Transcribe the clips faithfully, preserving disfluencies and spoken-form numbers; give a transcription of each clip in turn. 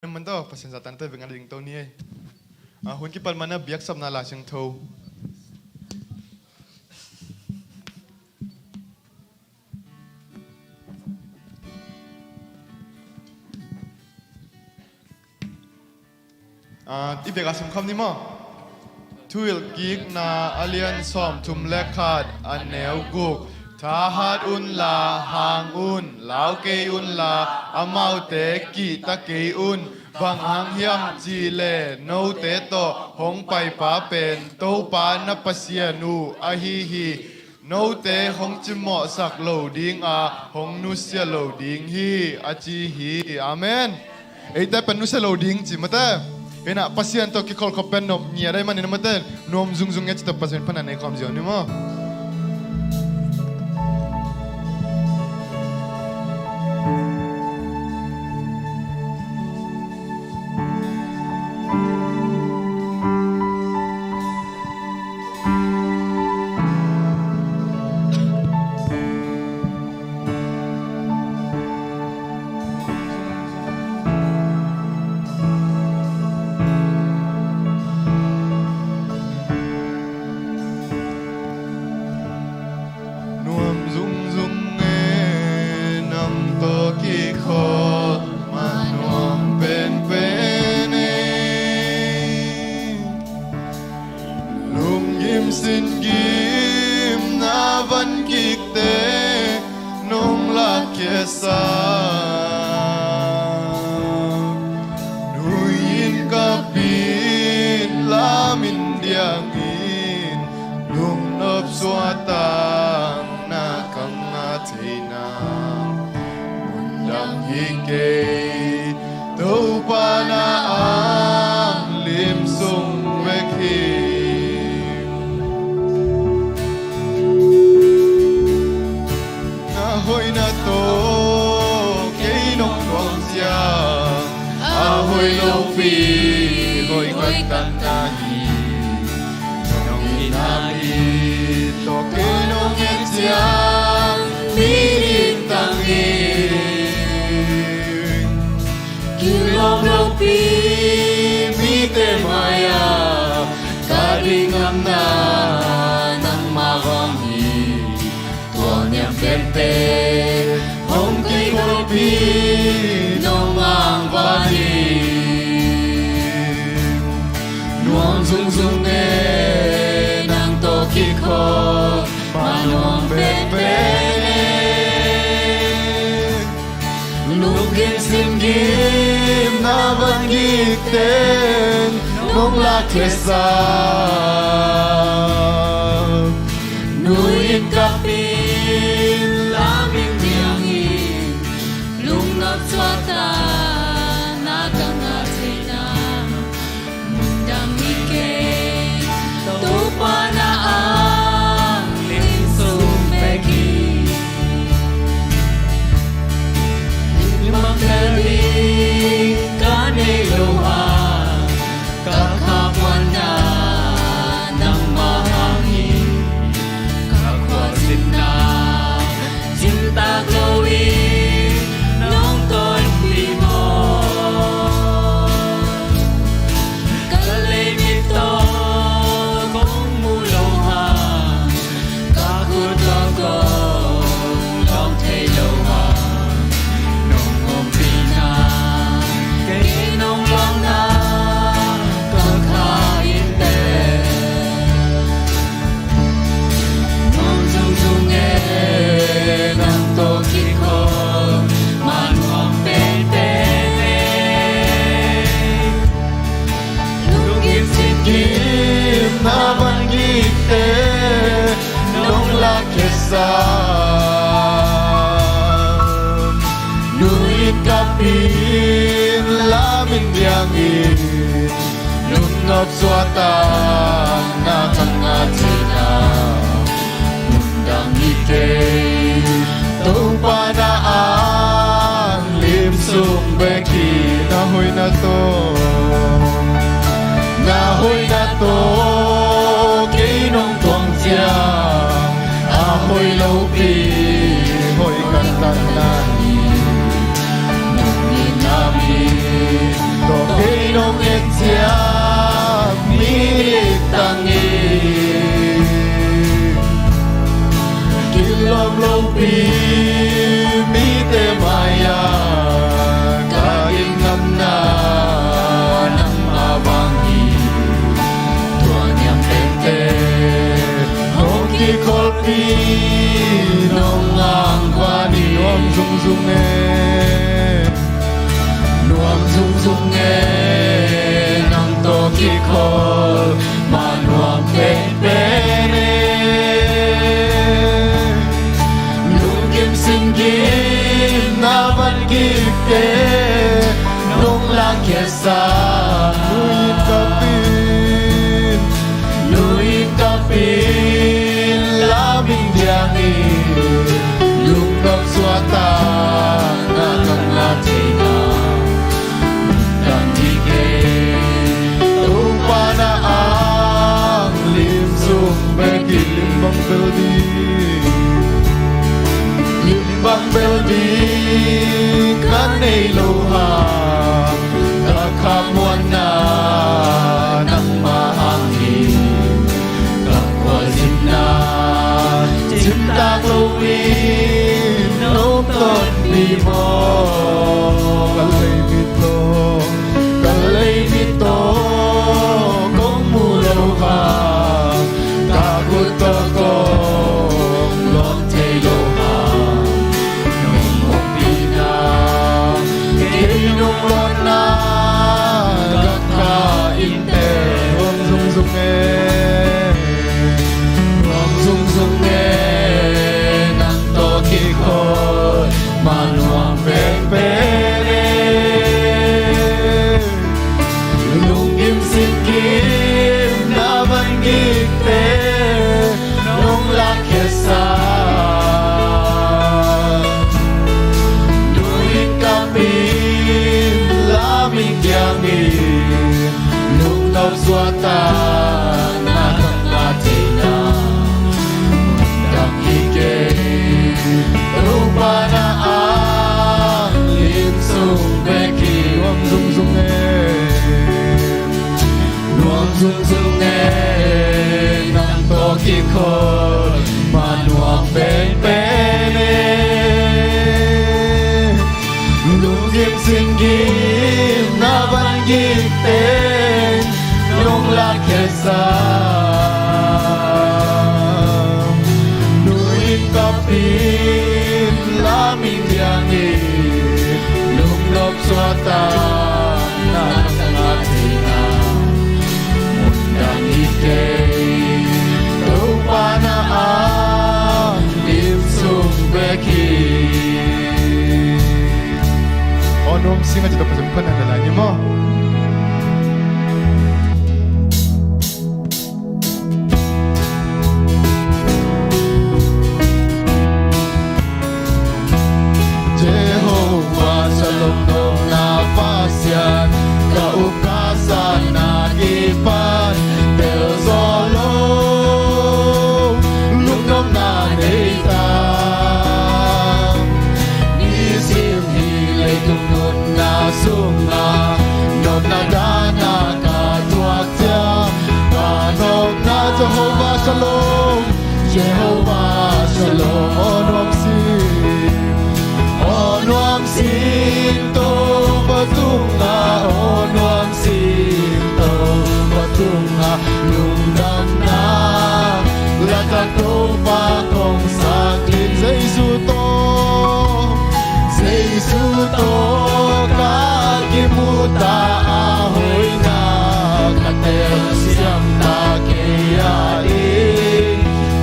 Amen tawh, Pasian zahtakna tawh i vekpi-in a ding to ni ei. A hun kipan ma-in a biaksapna Lai Siangtho. A, i vekpi-in a simkhawm ni maw. Thuhilhkikna a lian sawmthum le khat, a neu guk. Thahat unla hang un, lau kei unla, amaute kihta kei un. Bang hang hiam cih leh note tawh hong paipa pen Topa na Pasian uh ahi hi. Note hong cimawhsak lo ding a, hong nusia lo ding hi, a ci hi. Amen. Eite pen nusia lo ding ci mate. Hi-in a Pasian tawh kikholhkhop pen nop ngiat ahih manin mate, nuam zungzung e ci tawh Pasian phatna nei khawm ziau ni maw. Nuam zungzung e, nang tawh kikhawm a nuam penpen e. Lunggim singgim na van kikte nong lakkhiasak. Nui-in kapin lamin diangin lungnop suahtakna ka ngah thei na. Mundang hi kei, Topa na ang lim sung bek hi. Na hoihna tawh kei nong tuang ciang, a hoih lopi hoih ka tanna hi. Nong itna bit tawh kei nong et ciang, mi ding tang hi. Kilawm lopi mite mai-ah ka ding ngamna nangmah bang hi. Tua niam penpen hong kei lopi nong ang van hi. Nuam zungzung e, nang tawh kikhawm a nuam penpen e. Lunggim singgim na van kikte nong lakkhiasak. Nui-in kapin lamin diangin lungnop suahtakna ka ngah thei na. Mundang hi kei, Topa na ang lim sung bek hi. Limang tel ding ka nei lo a, ka khapuanna nangmah hang hi. Ka khualzinna cimtak lo-in nong tonpih maw? Ka leimit tawh kong mu lo hang, ka khut tawh kong lawng thei lo hang, nong ompihna kei nong lawngna ka kha in teh. Nuam zungzung e, nang tawh kikhawm a nuam penpen e. Lunggim singgim na van kikte nong lakkhiasak. Nui-in kapin lamin diangin lungnop suahtakna ka ngah thei na. Mundang hi kei, Topa na ang lim sung bek hi. Na hoihna tawh, na hoihna tawh kei nong tuang ciang, a hoih lopi hoih ka tanna hi. Nong itna bit Nong angkuan hi nuam zungzung e, nuam zungzung e, nang tawh kikhol mah nuam penpen e. Lungkim singgim na van gikte nong lakkhiat sa, nuin kapin, nuin kapin laming diangin, lungdam suahtakna ka ngah theina dang hi kei. Topa na ang lim sung bek hi, lim bang bel ding, lim bang bel ding ka nei lo hang, ka khamuanna nangmah hang hi. Ka khualzinna cimtak loin nong tonpih maw? Ka leimit tawh, ka leimit tawh kong mu lo hang, ka khut tawh kong lawp thei lo hang, nong ompihna kei nong lawnna gak kha in teh. Nuam zungzung e, nuam zungzung e, nang tawh kikhol mah nuam penpen e. Lungkim singgim na van gikte nong lakkhiat sa, nuin kapin laming diangin, lungdam suahtakna ka ngah theina dang hi kei. Topa na ang lim sung bek hi. Nuam zungzung e, nuam zungzung e, nang tawh kikhol mah nuam penpen e. Lungkim singgim na van gikte nong lakkhiat sa, nuin kapin laming diangin, lungdam suahtakna ka ngah theina mun dang hi kei. Topa na ang lim sung bek hi. Aw nuam sing a, ci tawh Pasian phatna na la ni maw? Jehovah Shalom nopna Pasian, ka up ka sanna kipan tel zaw lo, lungdamna nei ta. Nisim hih leitung nunna sungah nopna dana ka thuak ciang, ka nopna Jehovah Shalom, Jehovah Shalom, aw nuam sing, aw nuam sing Topa tungah, aw nuam sing Topa tungah lungdamna lak a Topa kong sak in. Jesu tawh, Jesu tawh ka kimuta a hoihna ka telsiam ta kei a, i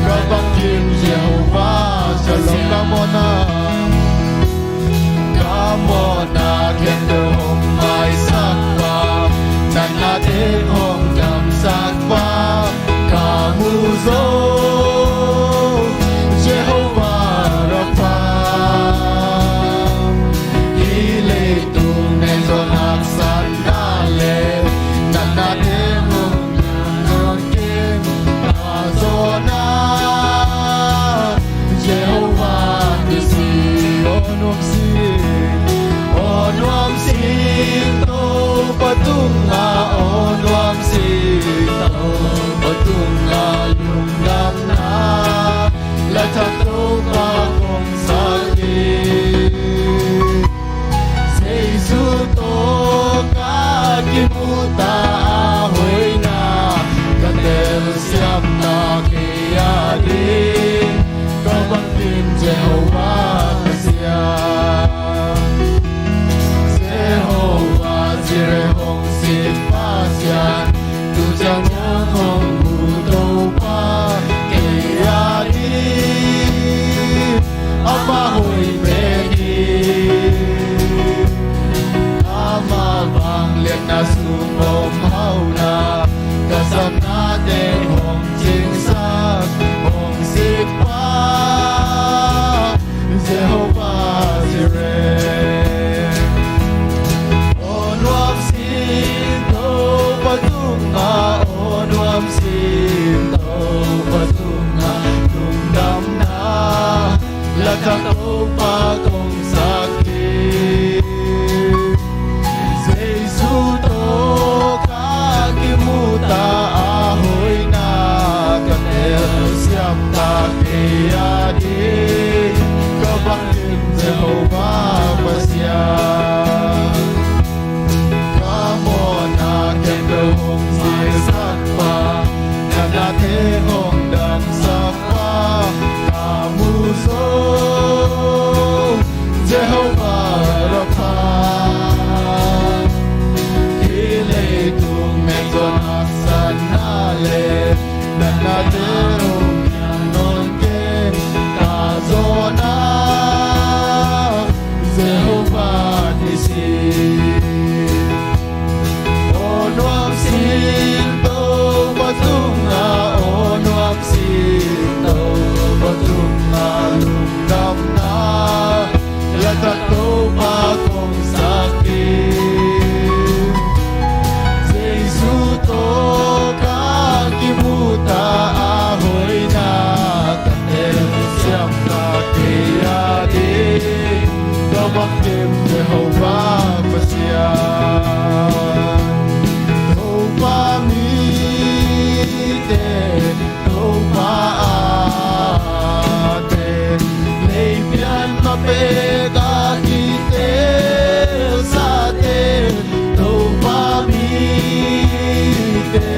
ka bangkim Jehovah Shalom. Ka mawhna, ka mawhna khempeuh hong maisak pa, na teng hong damsak pa ka mu zo, Jehovah Rapha. Hih lei Hong cingsak, hong sikpa, Jehovah Jireh. Aw nuam sin Topa tungah, aw nuam sin Topa tungah lungdamna latak Topa kong sak hi. Jesu tawh ka kimuta, a hoihna ka telsiam ta, kei a ding ka bangkim Jehovah Pasian. Ka mawhna khempeuh hong silsakpa, na nate hong damsakpa ka mu zo, Jehovah Rapha. Hih leitung mengzawn haksatna le na nate hong piang nawn kei, ka zawhna Jehovah Nissi. Aw nuam sin Topa tungah, aw nuam sin Topa tungah lungdamna latak Topa kong sak hi. Jesu tawh ka kimuta, a hoihna ka telsiam ta, kei a ding ka bangkim Jehovah Pasian. Topa mite, Topa a teng, lei pian ma pek a kiteelsate, Topa mite,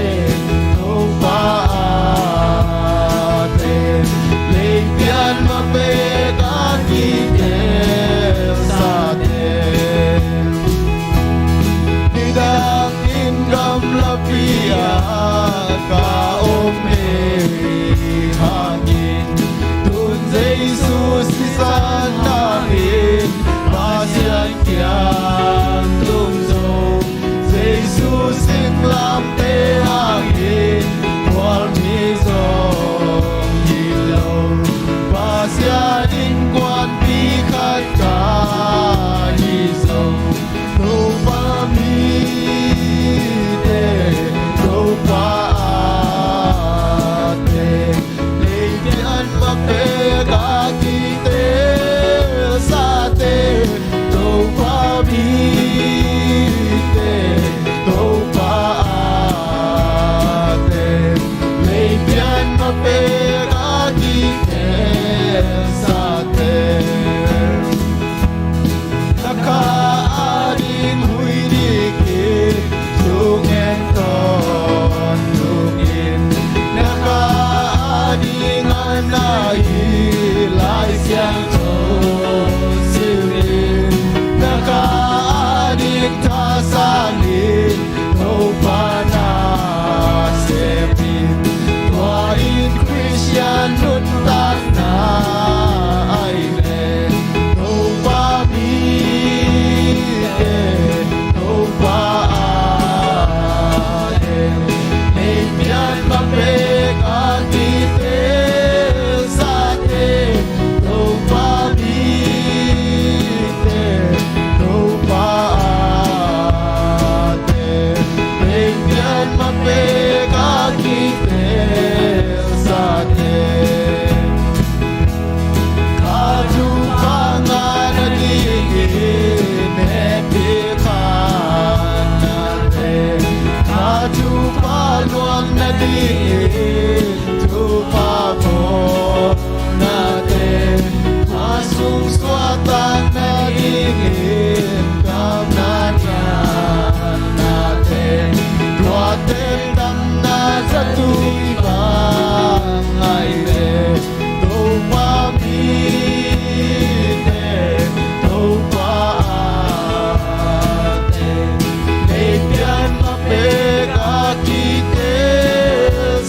Topa a teng, lei pian ma pek a kiteelsate. Nidang in gamlapi ah ka om ahih hangin, tun Jesu sisan hangin Pasian kiang tung zong, Jesu singlamteh hangin khualmi zong hi lo, Pasian innkuanpi khat ka hi zong, Topa mite, Topa a teng, lei pian ma pek a kiteelsate, Topa mite, Topa a teng, lei pian ma pek a kiteelsate. Na kha ading huih dingin thu ngen tawntung in, na kha ading a na hih Lai Siangtho sim in, na kha ading thasan in, Topa na sem in, tua in Khristian nuntakna ahih leh, Topa mite, Topa a teng, lei pian ma pek a kiteelsate, Topa mite, Topa a teng, lei pian ma pek a kiteelsate. Kha thupha ngah nadingin hehpih khanate, kha thupha luang nadingin thupha bawnate, tua sung suahtak nadingin damna niamnate, tuate damna zatui bang ahih leh, Topa mite, Topa a teng, lei pian ma pek a kiteelsa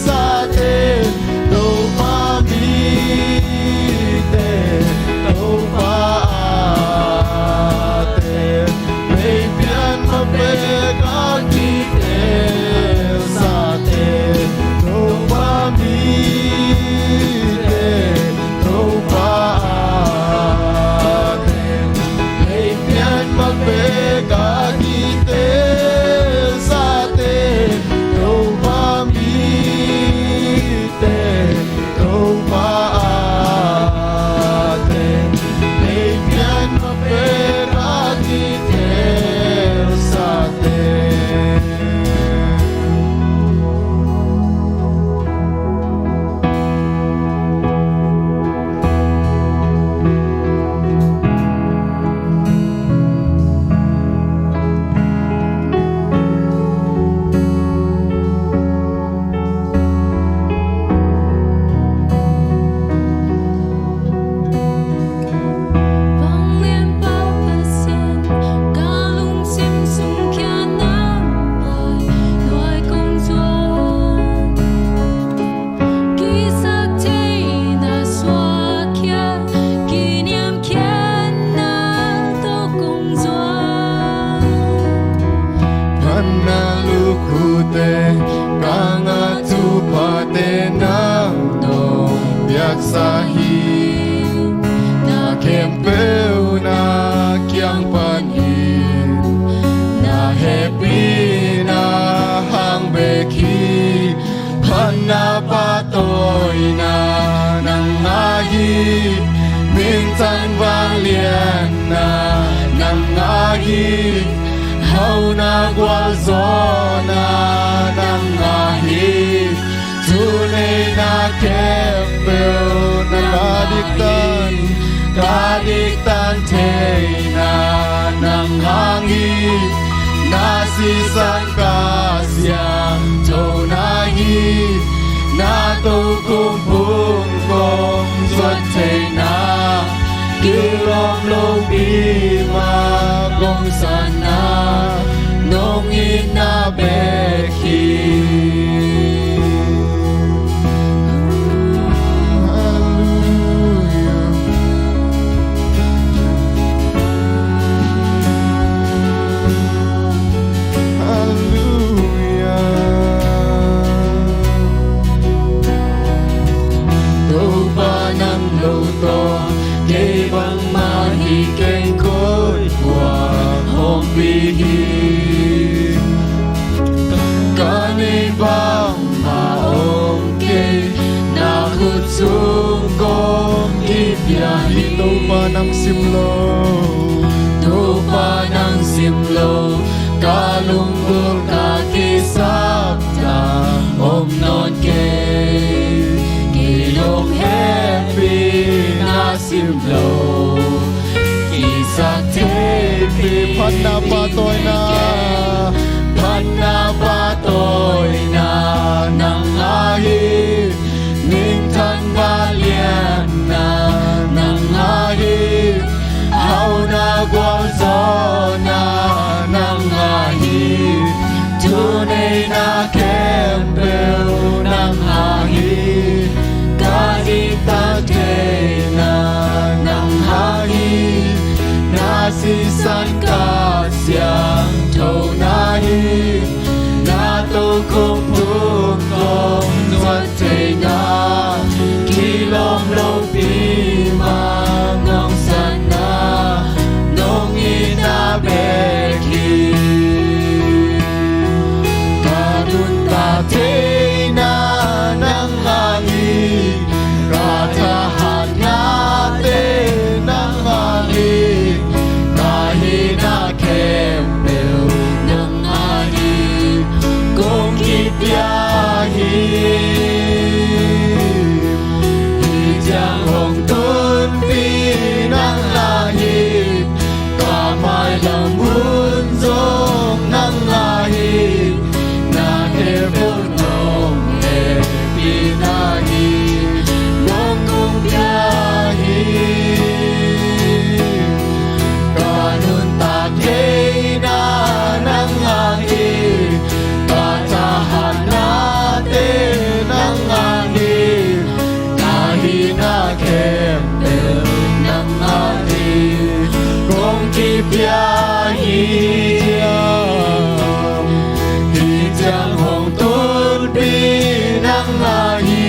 Na lukhute ka ngah thuphate nang nong piaksa hi. Na khempeuh na kiang panin na hehpihna hang bek hi. Phatna pahtawina nang ngah hi. Minthan vangliatna nang ngah hi. Hauhna gualzawhna nang ngah hi. Thunei na khempeuh na ka diktan, ka diktan theihna nang hang hi. Na sisan ka siangthona hi. Na tokhom phung kong zuat theihna, kilawm lopi mah kong satna, nong itna bek hi. Halleluia. Halleluia. Topa nang lo tawh kei bangmah hi keng, koi kua hong pia hi. Ka neih bangmah om kei, na khut sung kong kipia hi. Topa nang sim lo, Topa nang sim lo, ka lunggulh ka kisap ta om nawn kei. Kei dong hehpihna sim lo, kisap thei pi. Phatna pahtawina, phatna pahtawina nang ngah hi. Minthan vangliatna nang ngah hi. Hauhna gualzawhna nang ngah hi. Thunei na khempeuh nang ngah hi. Ka diktan theihna nang ngah hi. Na sisan ka siangthona hi. Na tokhom phung kong zuat theihna, kilawm lopi mah kong satna, nong itna bek hi. Ka nuntak theihna nang ngah hi. Ka thahatnate nang ngah hi. Ka hihna khempeuh nang ngah hi. Kong kipia hi. Hih ciang hong tunpih nang ngah hi. Ka mailam hun zong nang ngah hi. Na khempeuh nong hehpihna hi. Nong kong pia hi. Ka nuntak theihna nang ngah hi. Ka thahatnate nang ngah hi. Ka hihna khempeuh nang ngah hi. Kong kipia hi. Hih ciang hong tunpih nang ngah hi.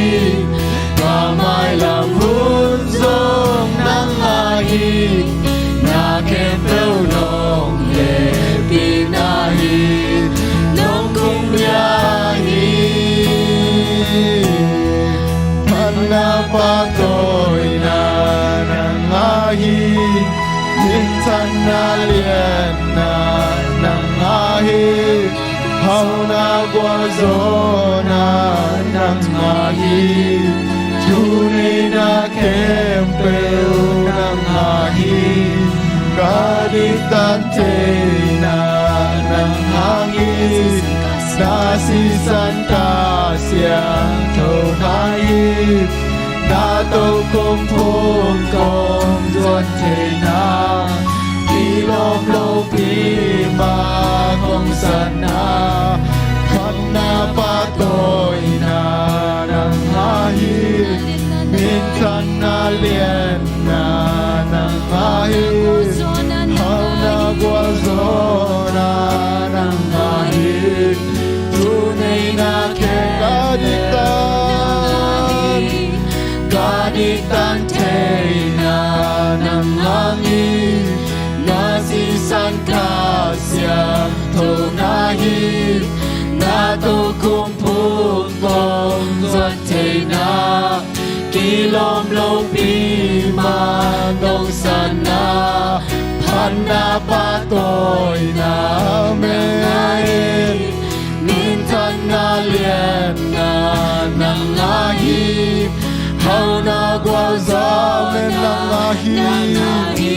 Ka mailam hun zong nang ngah hi. Na khempeuh nong hehpihna hi. Nong kong pia hi. Phatna pahtawina nang ngah hi. Minthanna lianna nang ngah hi. Hauhna gualzawhna nang ngah hi. Thuneihna khempeuh nang ngah hi. Ka diktan theihna nang ngah hi. Na sisan ka siangthona hi. Na tokhom phung kong zuat theihna, kilawm lopi mah kong satna, phatna pahtawina nang ngah hi. Minthanna lianna nang ngah hi. Hauhna gualzawhna nang ngah hi. na pahtawina, amen. Minthanna lianna nang ahi, hauhna gualzawhna nang ahi.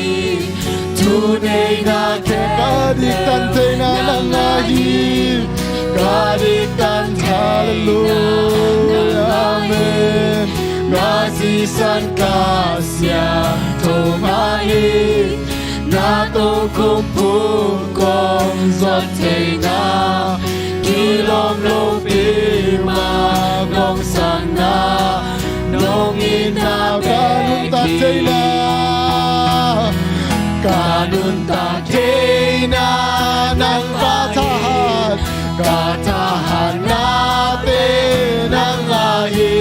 Thuneihna khempeuh, ka diktan theihna nang ahi, ka diktan, halleluia, amen. Na sisan ka siangtho nang ahi, na tokhom phung kong zot theihna, kilawm lopi mah nong sanna, nong itna, ka nuntak theihna, ka nuntak theihna nang, ka thahat, ka thahatnate nang ahi,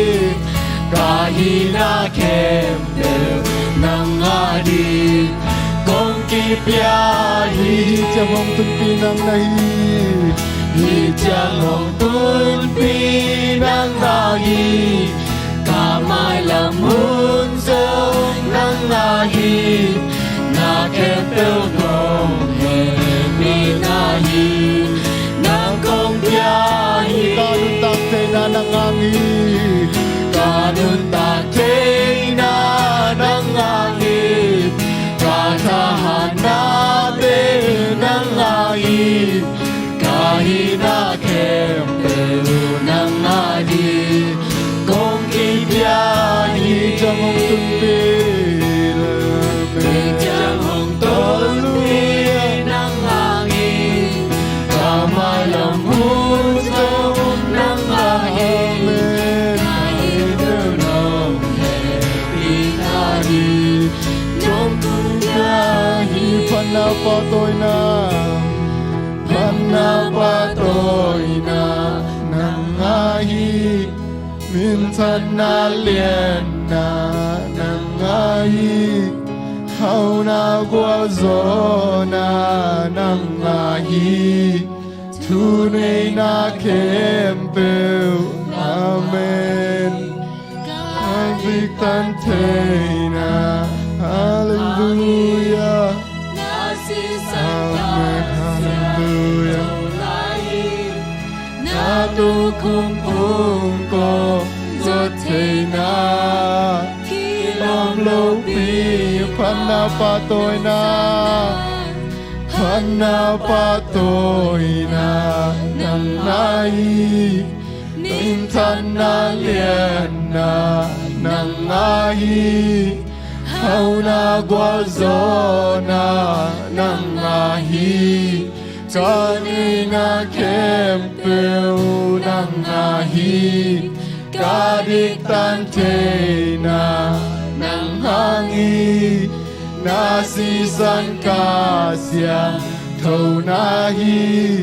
ka hihna khempeuh nang ahi. Kong kipia hi, hih ciang hong tunpih nang na hi, hih ciang hong tunpih nang na hi. Ka mailam hun zong nang na hi, na khempeuh nong hehpih na hi. Nang kong pia hi, ka nuntak theihna nang ahi, ka nuntak theihna nang ahi, ka thahatnate nang ahi, ka hihna khempeuh nang ahi. Kong kipia hi, hih ciang hong tunpih, hih ciang hong tunpih nang ahi, ka mailam hun zong nang ahi, amen. Ka hihna nong hehpih na hi, nong kong pia hi. Phatna pahtawina, phatna pahtawina nang ahi, minthanna lianna nang ahi, hauhna gualzawhna nang ahi, thuneihna khempeuh, amen. Ka diktan theihna, halleluia, amen, halleluia. Na tokhom phung kong zot theihna, kilawm lopi, phatna pahtawina, phatna pahtawina nang ahi, minthanna lianna nang ahi, hauhna gualzawhna nang ahi, ka neihna khempeuh nang ahi, ka diktan theihna nang ahi, na sisan ka siangtho na hi,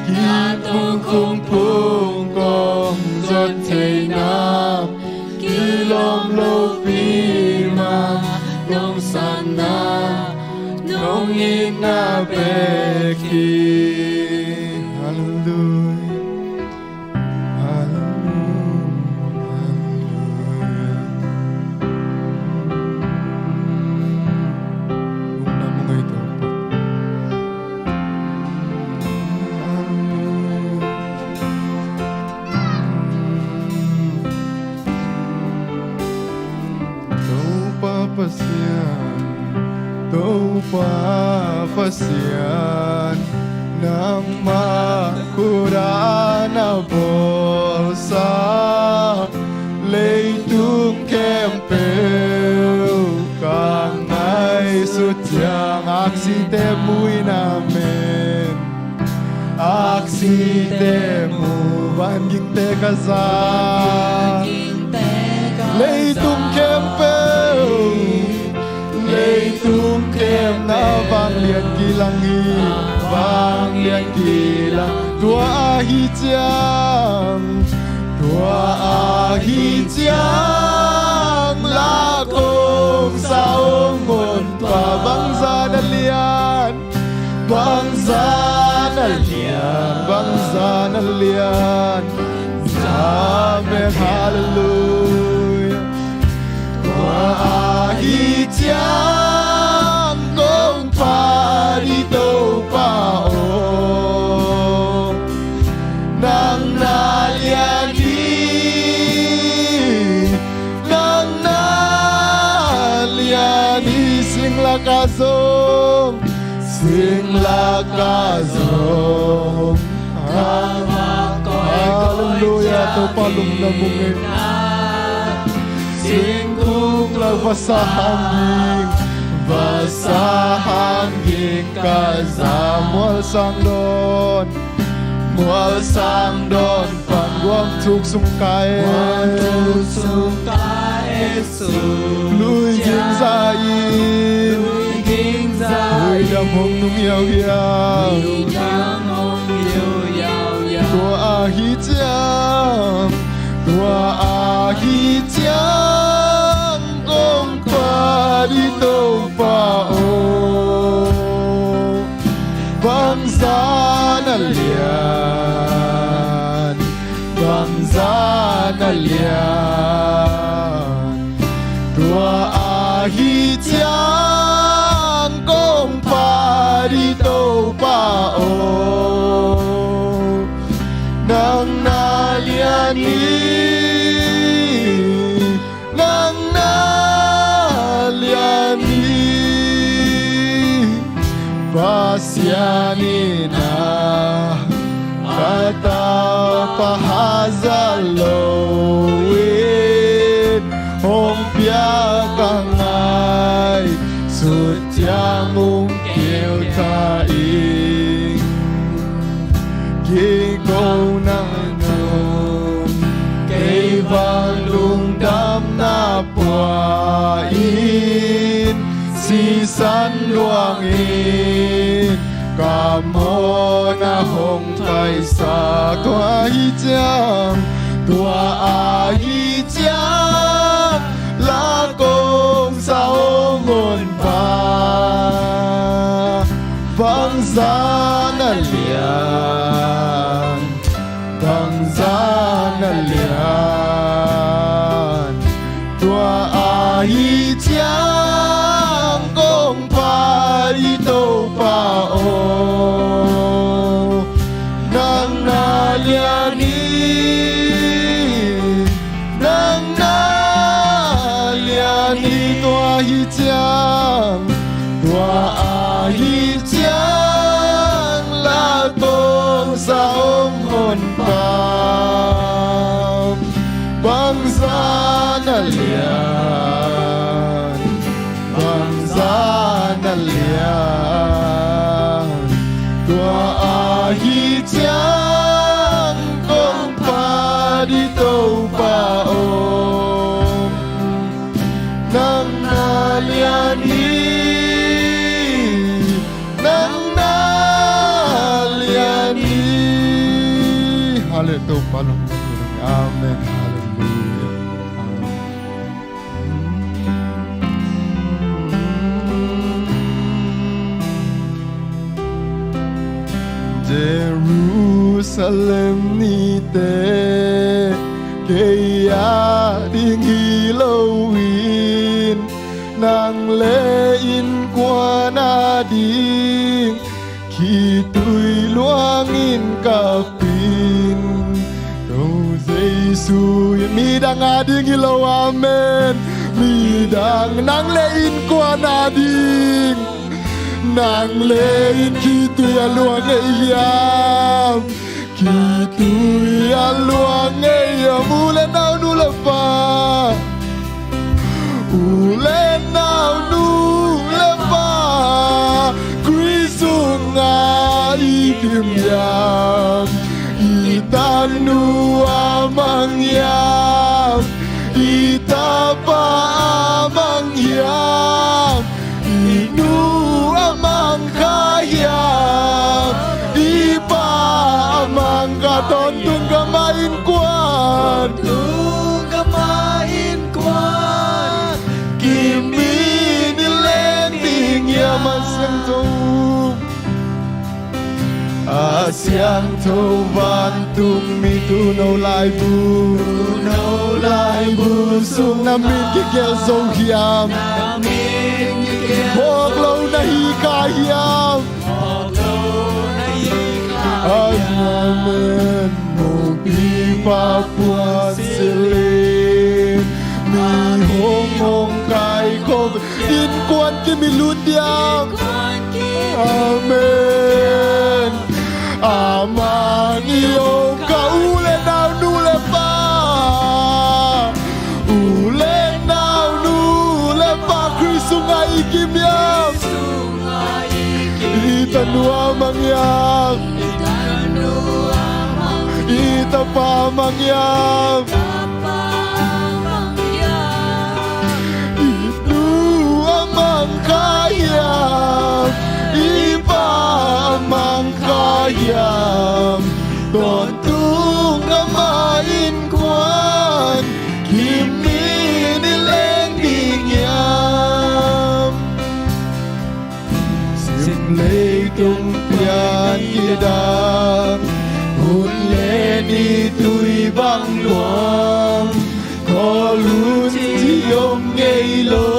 hih tokhom phung kong zot theihna, kilawm lopi mah nong sanna, nong itna bek hi. Halleluia. Halleluia. Halleluia. Lungdam, ngaihtuah. Halleluia. Topa Pasian, Topa Pasian, nangmah khut a na bawlsa leitung khempeuh ka ngaihsut ciang aksite mu in, amen. Aksite mu, vangikte ka za. Leitung khempeuh, leitung khempeuh na vanglian kilang hi, vanglian kilang. Tua ahi ciang, tua ahi ciang, la kong sa ong mon pa, bangzah na lian, bangzah na lian, bangzah na lian. Amen, halleluia. Tua ahi ciang kong pha Ka zong ka va koikoi. Halleluia. Topa lungdam ung ei. Singkung la vasa hang ging, vasa hang ging ka za. Mual sang dawn, mual sang dawn pan guam thuk sung ka et. Guam thuk sung ka et. Lui ging za in, lui ging za in, lui dam hong nung hiauhiau, lui dam hong nung hiauhiau. Tua ahi ciang, tua ahi ciang kong phat hi Topa aw. Bangzah na lian, bangzah na lian, tua ahi ciang kong phat hi Topa aw. Nang na lian hi, nang na lian hi. Pasian in a ka tapa hazat loin hong piak a ngai, sut ciang hong keu ta ing. Kiko na nung kei vang lungdamna pua in, sisan luangin ka mawhna hong taisak. Tua ahi ciang, tua ahi ciang la kong sa hong honpa. Bangzah na lian, bangzah na lian, tua ahi ciang kong phat hi Topa aw. Nang na lian hi, nang na lian hi. Tua ahi ciang, tua ahi ciang la kong sa hong honpa. Bangzah na lian, bangzah na lian, tua ahi ciang kong phat hi Topa aw. Nang na lian hi, nang na lian hi. Halleluia. Topa lungdam. Amen. Halleluia. Amen. Jerusalem nite kei a ding hi loin, nang le innkuan a ding khitui luangin ka pin. Ko Jesu in midang a ding hi lo, amen. Midang, nang le innkuan a ding. Nang le in khitui a luang ngei hiam? Khitui a luang ngei hiam? U le nau, nu le pa, u le nau, nu le pa, Khrih sungah i kim hiam? I tanu a mang hiam? I tapa a mang hiam? I nu a mang kha hiam? I pa a mang kha? Tawntung gam a innkuan, tawntung gam a innkuan, kim in i leng ding hiam? A siangtho, a siangtho vantung mi, tuuno laibu, tuuno laibu sung na min kigelh zo hiam? Na min kigelh zo hiam? Phawk lo na hi kha hiam? Phawk lo na hi kha hiam? Amen. Mupipa puan silin mi hong hong kaikhop, innkuan kim i lut hiam? Innkuan kim i lut hiam? Amen. Amang i om ka u le nau, nu le pa, u le nau, nu le pa, Khrist sungah i kim hiam? I tanu amang hiam? I tapa amang hiam? I nu amang kha hiam? I pa amang kha hiam? Tawntung gam a innkuan kim in i leng ding hiam? Sim leitung pian kidang, hun le ni tui bang luang, kawlun ci om ngei lo,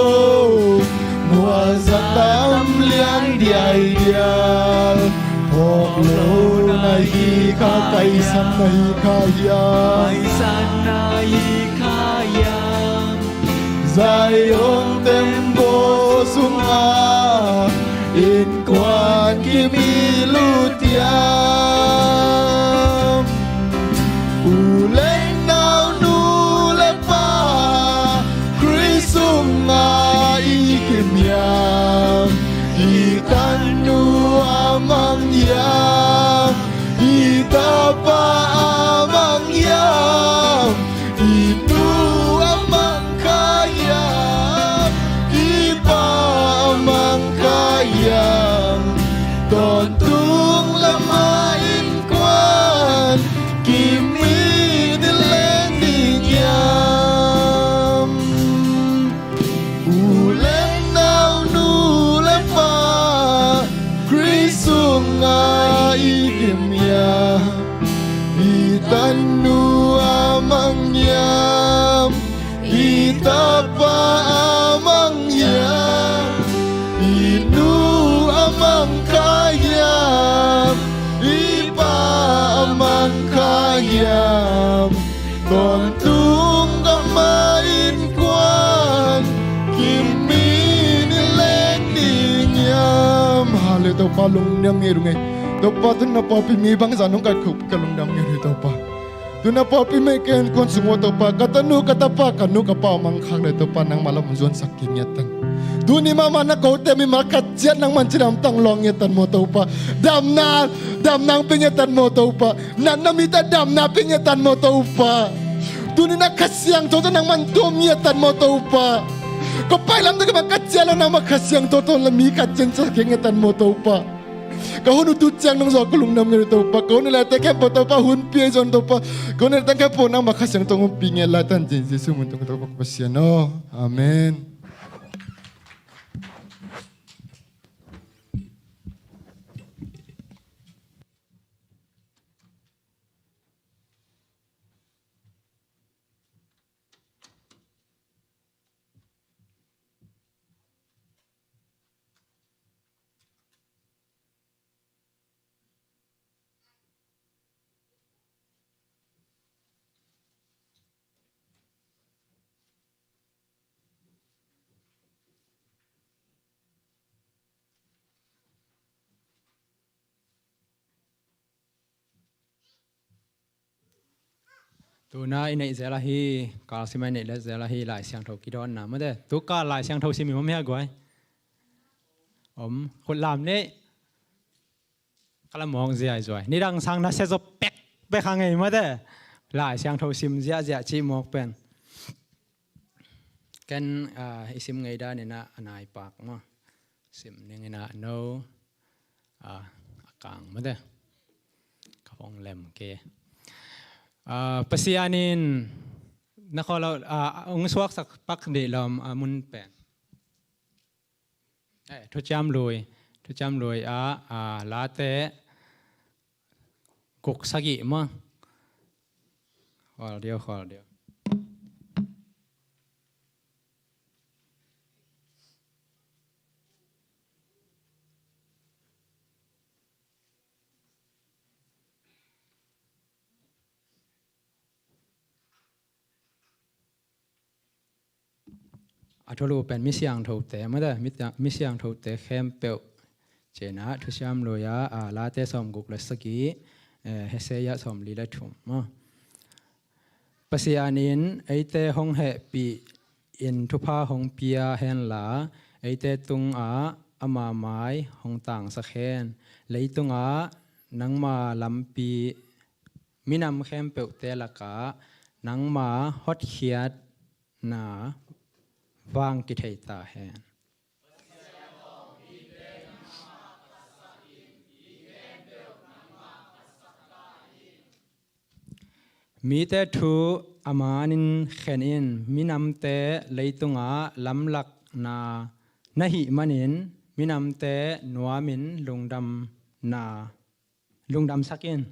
mual zatam liang diaidial, phawk lo na hi kha, paisan na hi kha hiam? Paisan na hi kha hiam? Zion tembaw sungah innkuan kim i lut hiam? U le nau, nu le pa, Khrist sungah i kim hiam? I tanu amang hiam? I tapa amang hiam? I nu amang kha hiam? I pa amang kha hiam? Tawntung gam a innkuan kim in i leng ding hiam? U le nau, nu le pa, Khrist sungah i kim hiam? I tanu amang hiam? I tapa amang hiam? I nu amang kha hiam? I pa amang kha hiam? Tawntung gam a innkuan kim in i leng ding hiam? Hallelujah, Topa lungdam ngei, lungdam ngei. Topa, tu-in na pawlpi mi bangzah nong kah khop ka lungdam ngei, Topa. Tu-in na pawlpi mi ka innkuan sung uah Topa, ka tanu ka tapa, ka nu ka pa amang khak leh Topa, nangmah lam hong zuansak kik ngiat tan. Tuni mahmah na kote mimal khat ciat nangman cidamtang lawng ngiat tan maw Topa. Damna, damna hong pia ngiat tan maw Topa. Natna mite damna pia ngiat tan maw Topa. Tuni na Kha Siangtho tawh nangman tuam ngiat tan maw Topa. Ka pai lam tawh ka bang ka ciah lo, nangmah Kha Siangtho tawh la mi khat ciat sa kik ngiat tan maw Topa. Ka hun uh tu ciang nong zawh ka lungdam ngei Topa. Ka hun uh laite khempeuh Topa hun pia zon Topa. Ka hun uh laite khempeuh nangmah Kha Siangtho hong pia ngiat lai tan cin Jesu min tawh ka Topa Pasian aw. Amen. Tuna i neih zel ahi, kalsim a i neih zel ahi Lai Siangtho kidawnna mate. Tu kal Lai Siangtho sim i om hia guai? Om, khut lam neih. Ka la mawk ziaizuai. Nidang sang na sia zaw pekpek hang ei mate. Lai Siangtho sim ziahziah cih mawk pen. Ken, ah, i sim ngei dan inah a nai pak maw. Sim ning inah no, ah, a kang mate. Ka hong lem ke. Ah, Pasian in na khawh lo, ah, hong suaksak pak dih lawm a mun pen. Eh, Thuciam Lui, Thuciam Lui ah, ah, Late guk sagih maw. Khawl deuh, khawl deuh. A thulu pen mi siangthote mate, mi, mi siangthote khempeuh. Cina Thusiam Lui ah, a, Late sawmguk le sagih, eh, Hesaiah sawmli le thum maw. Pasian in eite hong hehpih in thupha hong pia henla, eite tungah ama mai hong tangsak hen. Leitungah nangma lampi, minam khempeuhte lakah nangma hotkhiatna vang kithei ta hen. Mite thu a manin khen in, minamte leitungah lamlakna na hih manin, minamte nuamin lungdamna, lungdamsak in.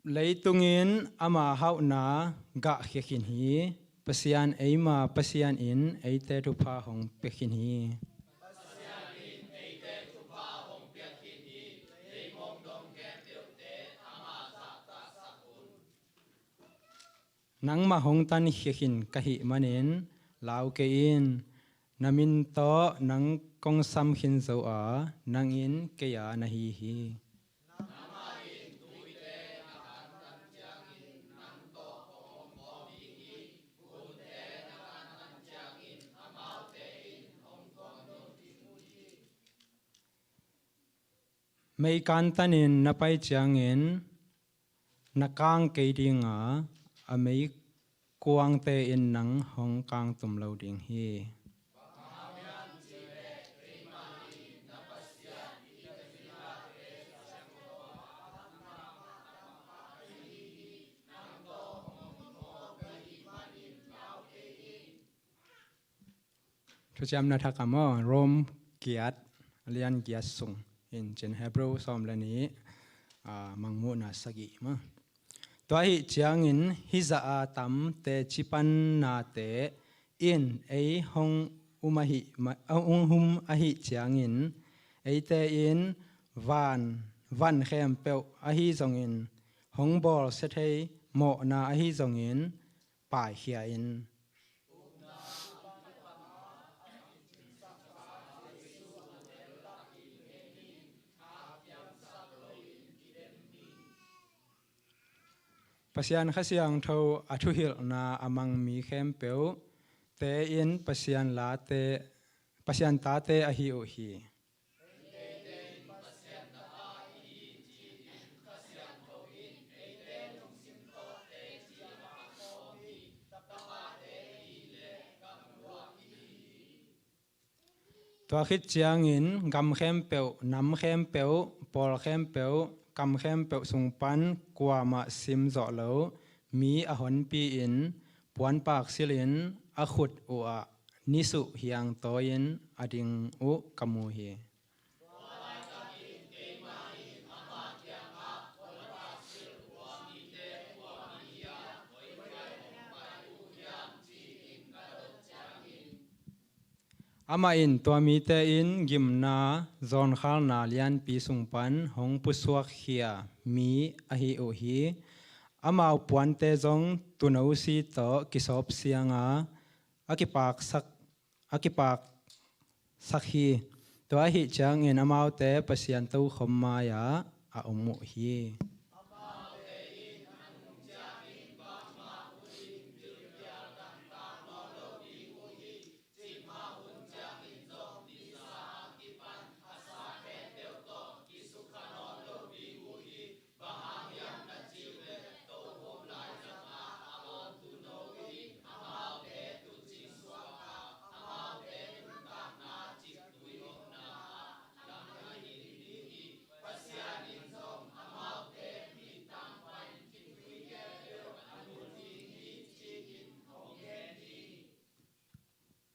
Leitung in ama hauhna gahkhia khin hi. Pasian eima Pasian in eite thupha hong pia khin hi. Nangmah hong tankhia khin ka hih manin lau kei in. Na min tawh nang kong sam khin zo a, nang in kei a na hi hi. Mei kantanin na pai ciangin na kang kei ding a, a meikuangte in nang hong kangtum lo ding hi. Thuciamna Thak ah maw, Rom giat, a lian giat sung in cin, Hebrew sawm le nih, ah, Mangmuhna sagih maw. Tua ahih ciangin hih zah a tam teci pan nate in ei hong um ahih ma-, hong um ahih ciangin, eite in van, van khempeuh ahi zongin, hong bawlsia thei mawhna ahi zongin paikhia in. Pasian Kha Siangtho a thuhilhna a mang mi khempeuh te in Pasian late, Pasian tate ahi uh hi. Tua khit ciangin gam khempeuh, nam khempeuh, pawl khempeuh, kam khempeuh sung pan kuamah sim zawh lo mi a honpi-in puanpak silhin a khut uhah nisuh hiangtawi-in a ding uh ka mu hi. Amah in tua mite in gimna zawnkhalna lianpi sung pan hong pusuakkhia mi ahi uh hi. Amau puante zong tuuno si tawh kisawp siang a, a kipaksak, a kipaksak hi. Tua ahih ciangin amaute Pasian tokhom mai-ah a om uh hi.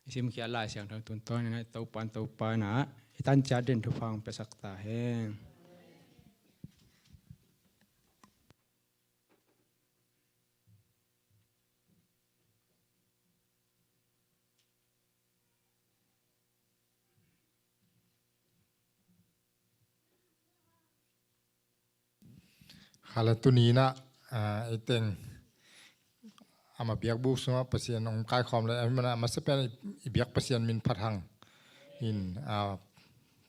I simkhiat Lai Siangtho tungtawn in Topa'n Topa in ah i tan ciat ding thupha hong piasak ta hen. Khala tuni in ah, ah, ei teng, ama biakbuk sungah Pasian hong kaikhawm le, ahih manin a masa pen i, i biak Pasian min phat hang. In, a,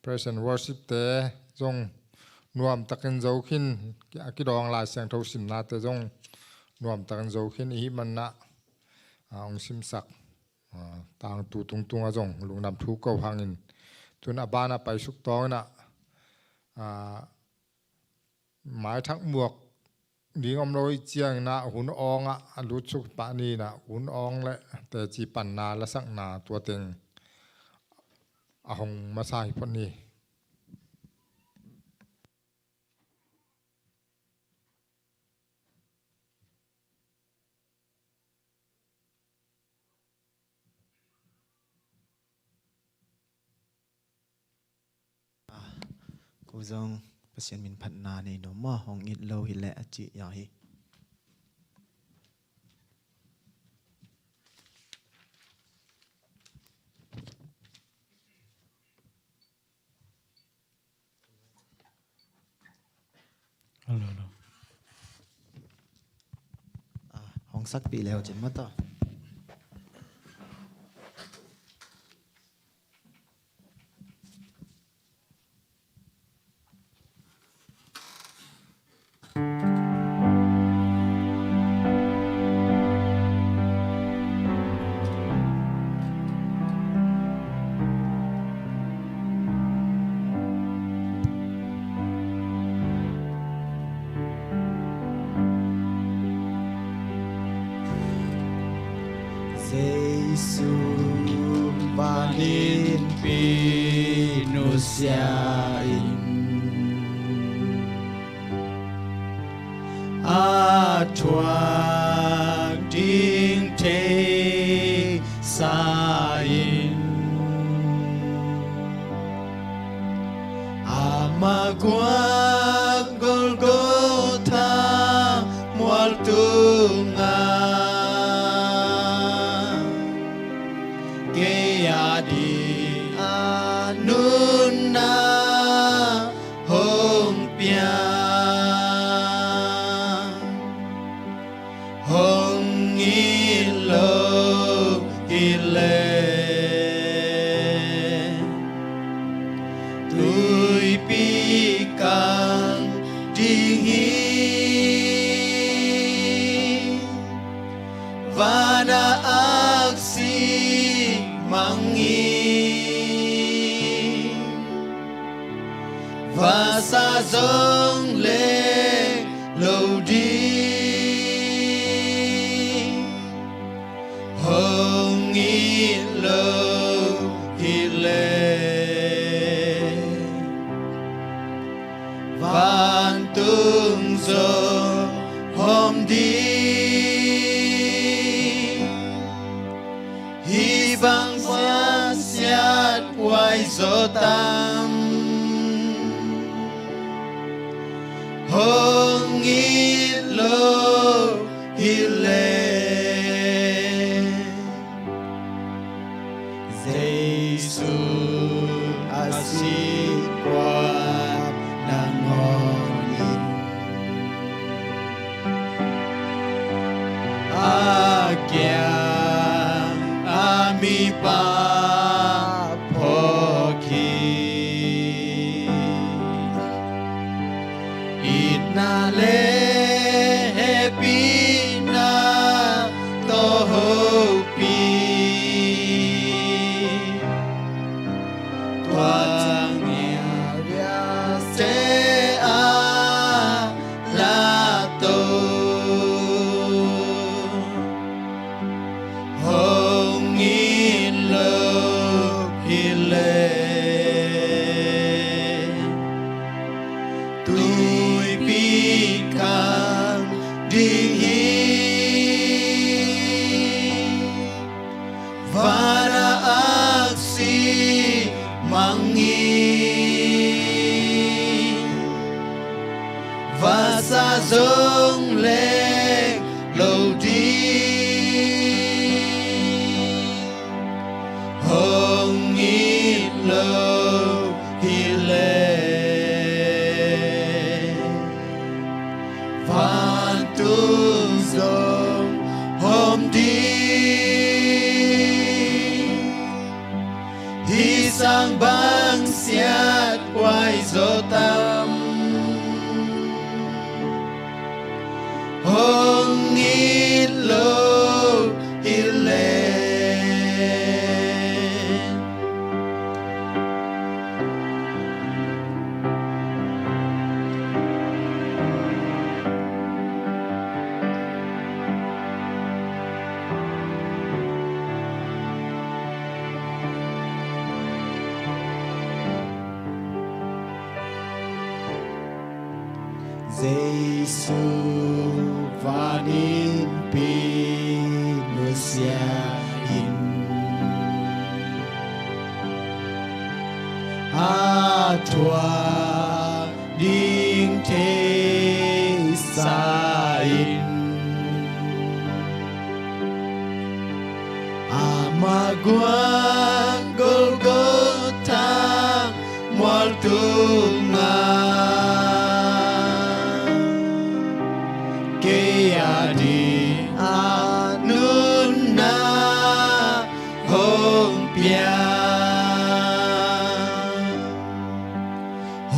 praise and worship te zong nuam takin zo khin, a kidawng Lai Siangtho simnate zong nuam takin zo khin, i hih manin a, a, hong simsak, a, tangtu tungtungah zong lungdam thu ko hangin, tun a banah paisuk tawngin a, a, maithak muak ding om lo i ciangin a hun awngah a lutsuk pah ni in a, hun awng le teci panna lasakna tua teng a hong masa hi phot ni. Ko zong Pasian min phatna nei nuam maw, hong it lo hileh a ci ya hi. Hello, hello. Ah, hong sakpih leu cin mata. Jesu vanglianpi nusia in, a thuak ding thei sa in, ama guak Golgotha mual tungah kei ading a nunna hong pia. Hong it lo hileh tuipi kang ding hi. Van a aksi mang hi. Vasa zong leng lo ding, hong it lo hileh vantung zong hawm ding. Hih bang siathuai zaw tam, hong it lo hileh Jesu a sih kuan nangawn in, a kiang a mipa phawk hi. Itna le hehpihna tawh hopih, tua ciang a lato hong it lo hileh tuipi kang ding hi. Van a aksi mang hi. Vasa zong leng lo ding, hong it lo hileh vantung zong hawm Hih sang bang siat huai zaw tam. Hong it lo hi leh. Jesu van innpi nusia in, a thuak ding theisa in, amah guak Golgotha mual tungah kei ading a nunna hong pia.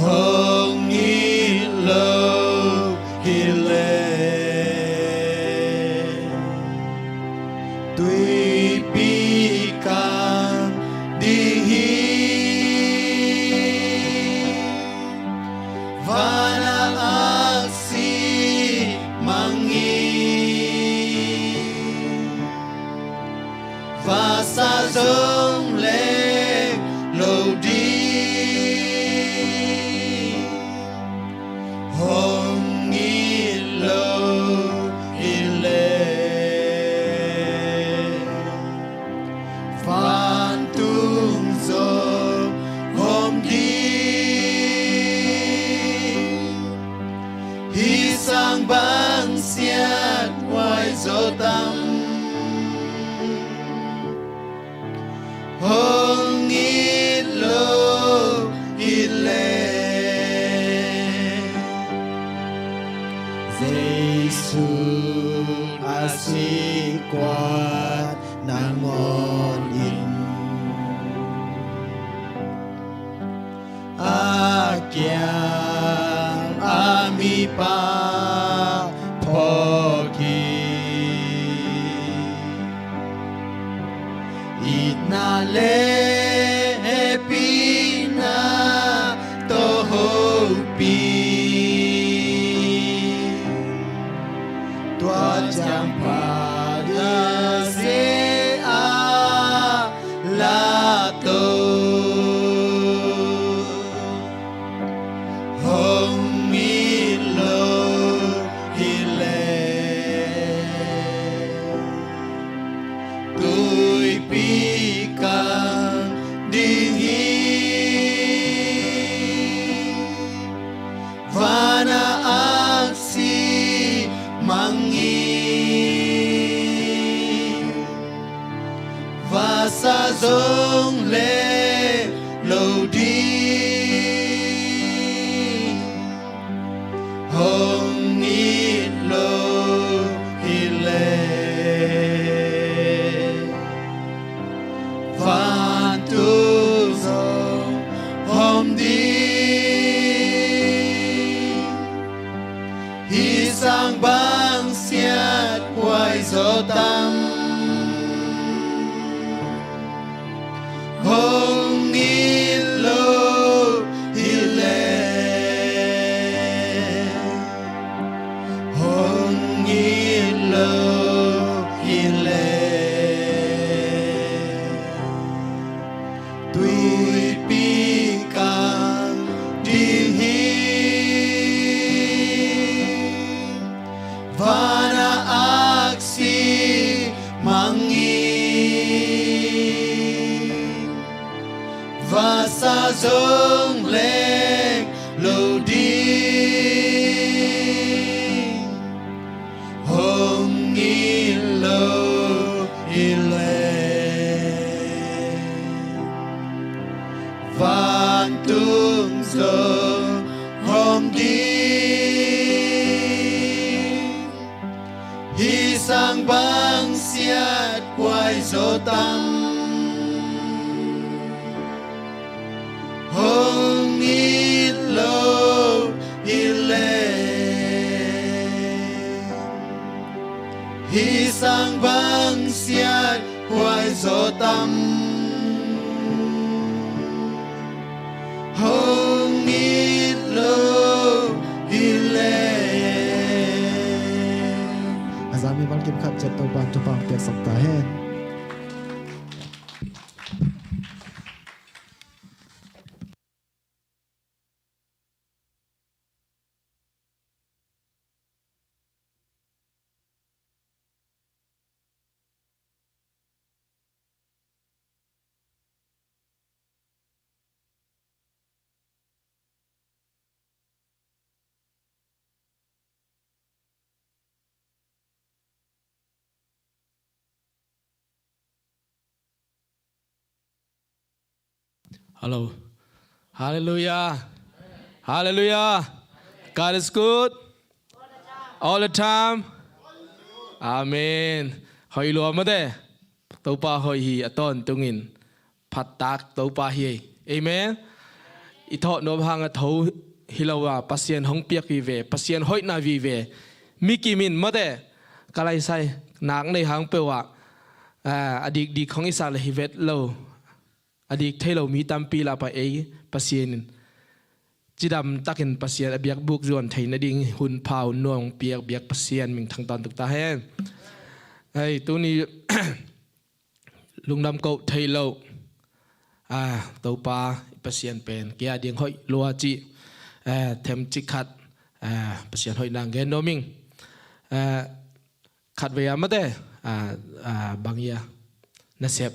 Hong it lo hi leh, tuipi kang ding hi. Van a aksi mang in, vasa zong leng lo ding. Hong it lo hi leh, vantung zong om ding. Hih sang bang siat huai zaw tam. Hong it lo hi leh. Jesu a sih kuat nangawn in, a kiang a mipa phawk hi. Itna le hehpihna tawh hopih, tua ciang pha a ze a la to. Hong it lo hi leh, tuipi kang ding hi. Van a aksi mang in, vasa zong leng lo ding. Hong it lo hi leh, vantung zong om ding. Hih sang bang siat huai zaw tam. Hong it lo hi leh, hong it lo hi leh, tuipi kang ding hi. Van a aksi mang in, vasa zong leng lo ding. Hong it lo hi leh, vantung zong om ding. Hih sang bang siat huai zaw tam. Bang siat huai zaw tam, hong it lo hi leh. A zami bang kim khat ciat Topa'n thupha piaksak ta hen. Hello. Hallelujah. Hallelujah. God is good. All the time. Amen. Hoih lua mate. Topa hoih hi a tawntungin. Phattak Topa hi. Amen. I thawh nuam hang a tho hi lo a, Pasian hong piak vive, Pasian hoihna vive. Mi kim in mate. Ka laisai nak nei hang peuh ah, a, a dikdik hong i sak le hi vet lo. A dik thei lo mi tampi lah pa ei Pasian in cidam takin Pasian a biakbuk zuan thei nading hun pha hun nuam piak biak Pasian minthan tawntung ta hen. Hei, tuni lungdam koh thei lo, a, Topa Pasian pen kei a ding hoih lua cih, a, themcik khat, a, Pasian hoih nang gen nuam ing. A, khat vei a mate, a, a, bang ia nasep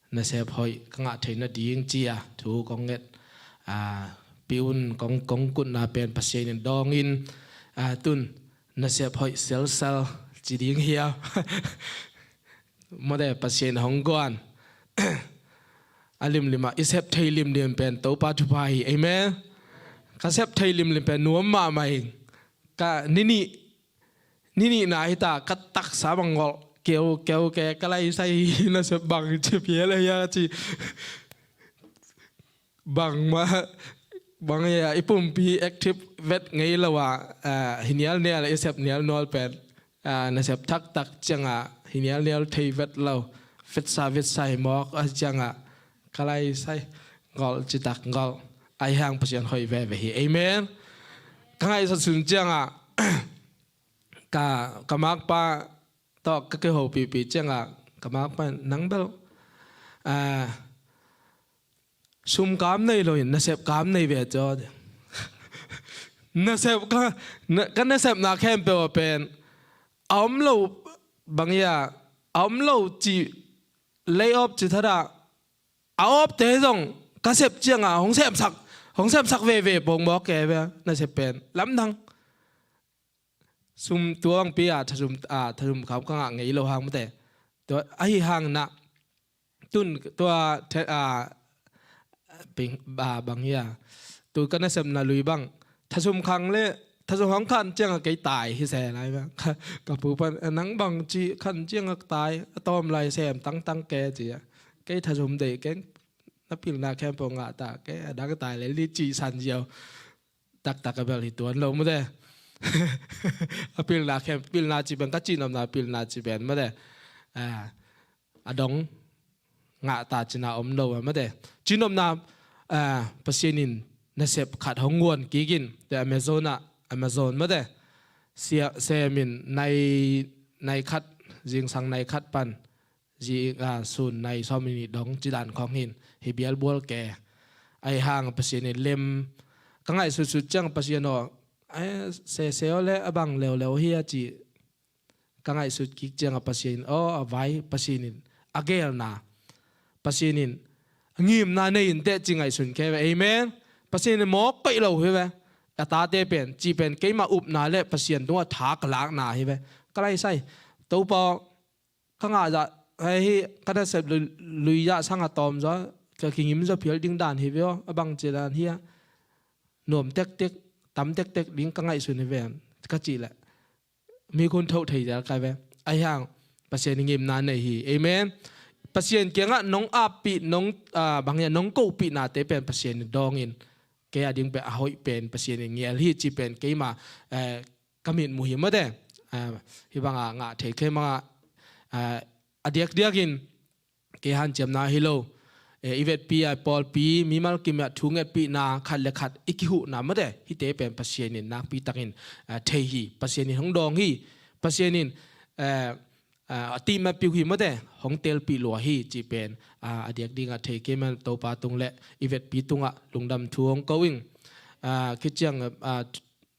nasep hoih ka ngah thei nading ci a thu kong nget, a, piun kong, kong kutna pen Pasian in dawngin, a, tun nasep hoih selsel ci ding hiam? Mate Pasian hong guan. A limlim ah i sep thei limlim pen Topa thupha hi. Amen. Ka sep thei limlim pen nuam mahmah ing. Ka ninih Ninih na hi ta, ka taksa bang ngolh keu keu ke, ka laisai hi nasep bang ci pial a hia ci. Bang ma, bang ia, i pumpi active vet ngei lo a, a, hi nial nial, i sep nial nual pen, a, nasep taktak ciang a, hi nial nial thei vet lo, vetsa vetsa hi mawk a ciang a, ka laisai ngolh citak ngolh. Ahi hang Pasian hoih veve hi. Amen. Ka ngaihsut sun ciang a, ka, ka makpa tawh ka kihopihpih ciangah ka makpa in, "Nang bel, ah, sum kam nei lo in nasep kam nei ve caw." Nasep ka, na, ka nasepna khempeuh a pen a om lo, bang ia, a om lo cih lay off cih thadah, a off te zong ka sep ciangah hong semsak, hong semsak veve pong mawk ke ve, nasep pen lamdang. Sum tua bangpi a thasum, a, thasum kham ka ngah ngei lo hang mate. Tua ahi hang na tun tua the, a, ping, a, bang hia, tu ka nasepna lui bang thasum khang le thasum hong khan ciang a kei tai hi se lai bang. Ka, ka pu pan, "A, nang bang ci khan ciang a tai, a tawm lai sem tangtang ke," ci a. "Kei thasum dei keng, na pilna khempeuh ngah ta, kei a dang tai le li," ci san ziau. Taktak a bel hi tuan lo mate. A pilna khem, pilna ci pen, ka cihnopna pilna ci pen mate. A, a dong ngah ta cina om lo a mate. Cihnopna, a, Pasian in nasep khat hong nguan kik in, te Amazon ah, Amazon mate. Sia, sem in nai, nai khat, zingsang nai khat pan zi, a, sun nai sawm nih dong ci dan khong hin hi bialbual ke. Ahi hang Pasian in lem ka ngaihsutsut ciang Pasian aw, ai, sese aw le a bang leuleu hi a ci ka ngaihsut kik ciang a Pasian in, aw, a vai Pasian in a gelna, Pasian in ngimna nei in teh ci ngaihsun kei ve. Amen. Pasian in mawk koih lo hi ve. A tate pen, ci pen keima upna le Pasian tungah tha ka lakna hi ve. Ka laisai, Topa aw, ka ngah zah, hei hi, ka nasep lui, lui zah sang a tawm zaw, ka kingim zaw phial ding dan hi ve aw, a bang ci dan hi a, nuam tektek, tam tektek ding ka ngaihsun hi ve, ka cih leh, mi khun thoh thei zel ka ve. Ahi hang, Pasian i ngimna nei hi. Amen. Pasian kiangah nong appih, nong, a, bang hia, nong kohpihnate pen Pasian in dawngin, kei a ding pen a hoih pen Pasian in ngial hi, ci pen keima, eh, ka mitmuh hi mate. Ah, hih bangah ngah thei kei mangah, A diakdiakin kei hanciamna hi lo, i vetpi a pawlpi mimal kimah thungetpihna khat le khat i kihuhna mate, hihte pen Pasian in nakpi takin thei hi. Pasian in hong dawng hi. Pasian in a tihmapih uh hi mate, hong telpih lua hi cih pen a diak dingah thei kei man Topa tung le i vetpi tungah lungdam thu hong ko ing. Khit ciang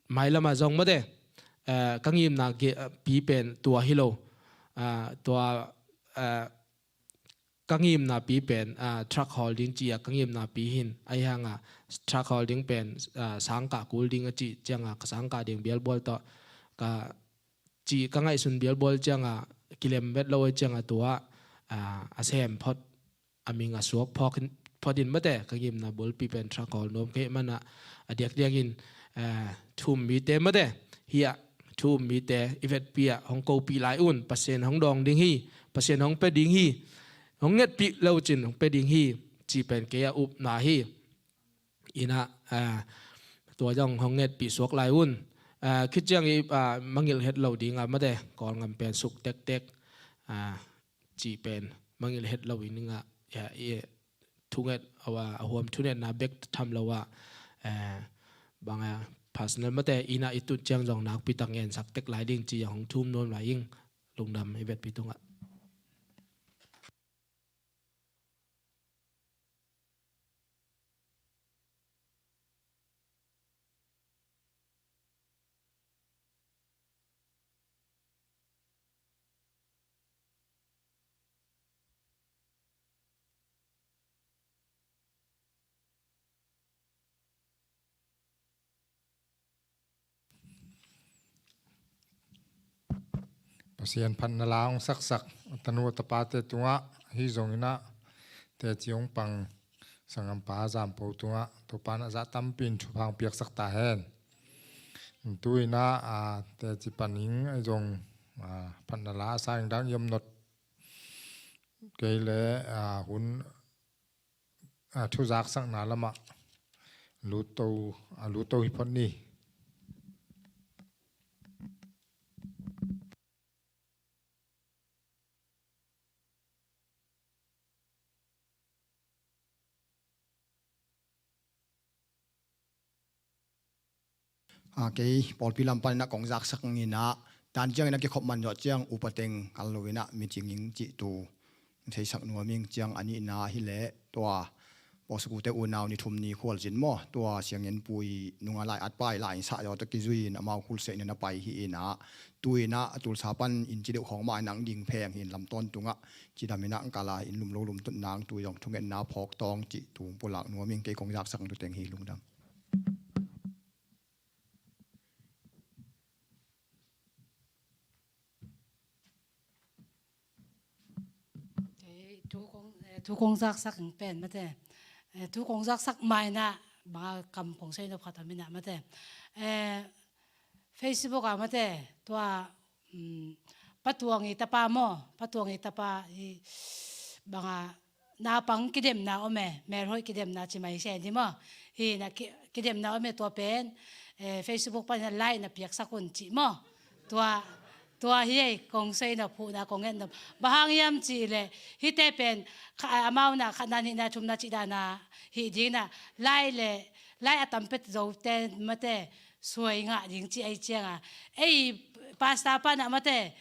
mailamah zong mate, ka ngimna pi pen tua hi lo. Tua ka ngimna pi pen truck hawl ding ci a ka ngimna pi hin, ahi hanga truck hawl ding pen sangkah kul ding a cih cianga ka sangkah ding bialbual tawh ka cih ka ngaihsun bialbual cianga kilem vet lo a cianga tua a sem phot, a ming a suak phawk in, phot in mate, ka ngimna bulpi pen truck hawl nuam ka hih manah a diakdiakin thu um mite mate, hiah thu um mite i vetpi ah hong kopih lai un, Pasian hong dawng ding hi, Pasian hong pia ding hi, hong ngetpih lo cin hong pia ding hi cih pen kei a upna hi. Inah tua zong hong ngetpih suak lai un. Khit ciang i mangilh het lo dinga mate, Kawlngam pen suk tektek cih pen mangilh het lo i ningah thunget a huam thunetna bek tham lo ah banga personal mate inah i tut ciang zong nakpi tak ngensak tek lai ding ci a hong thum nuam lai ing. Lungdam i vetpi tungah. Pasian phatna la hong saksak a tanu a tapate tungah, ahi zonginah teci hong pang sanggampa Zampo tungah Topa in a zah tampi in thupha hong piaksak ta hen. Tu inah teci paning ahi zong phatna la a sa ing dang i om not kei le hun thuzaksakna lamah luto, luto hi phot ni. Kei pawlpi lam paninah kong zaksak inah, tan cianginah kikhop man zawh ciang upa teng kal loinah meeting ing cih tu theisak nuam ing. Ciang a nihna hileh tua pawsakute unau ni thum ni khualzin maw, tua siangin pui nunga lai atpai lai in sahzaw tawh kizui in amau khulseh inah na pai hi inah, tu inah a tulsa pan in ci deuh khawng mah inah ding pheng hi in lamtawn tungah cidam inah kala in lum lo lumtut nang tu zong thungetna phawk tawng cih tu pulak nuam ing. Kei kong zaksak tu teng hi. Lungdam. Thu kong, eh, thu kong zaksak ing pen mate, eh, thu kong zaksak mainah banga kam kong sei nop khat a minah mate, eh, Facebook ah mate, tua um, Patuang i tapa maw, Patuang i tapa i banga naupang kidemna om e, melhoih kidemna ci mai se ni maw. Hi na ki, kidemna om e tua pen, eh, Facebook pan na like na piaksak un ci maw. Tua, tua hi ei kong sei nop, huhna kong ngen nop. Bang hang hiam ci le, hite pen kha, amau na khatna nihna thumna ci dana hi ding na, like le, like a tampet zo te mate, suai ngah ding ci ei cianga. Ei pastor pana mate,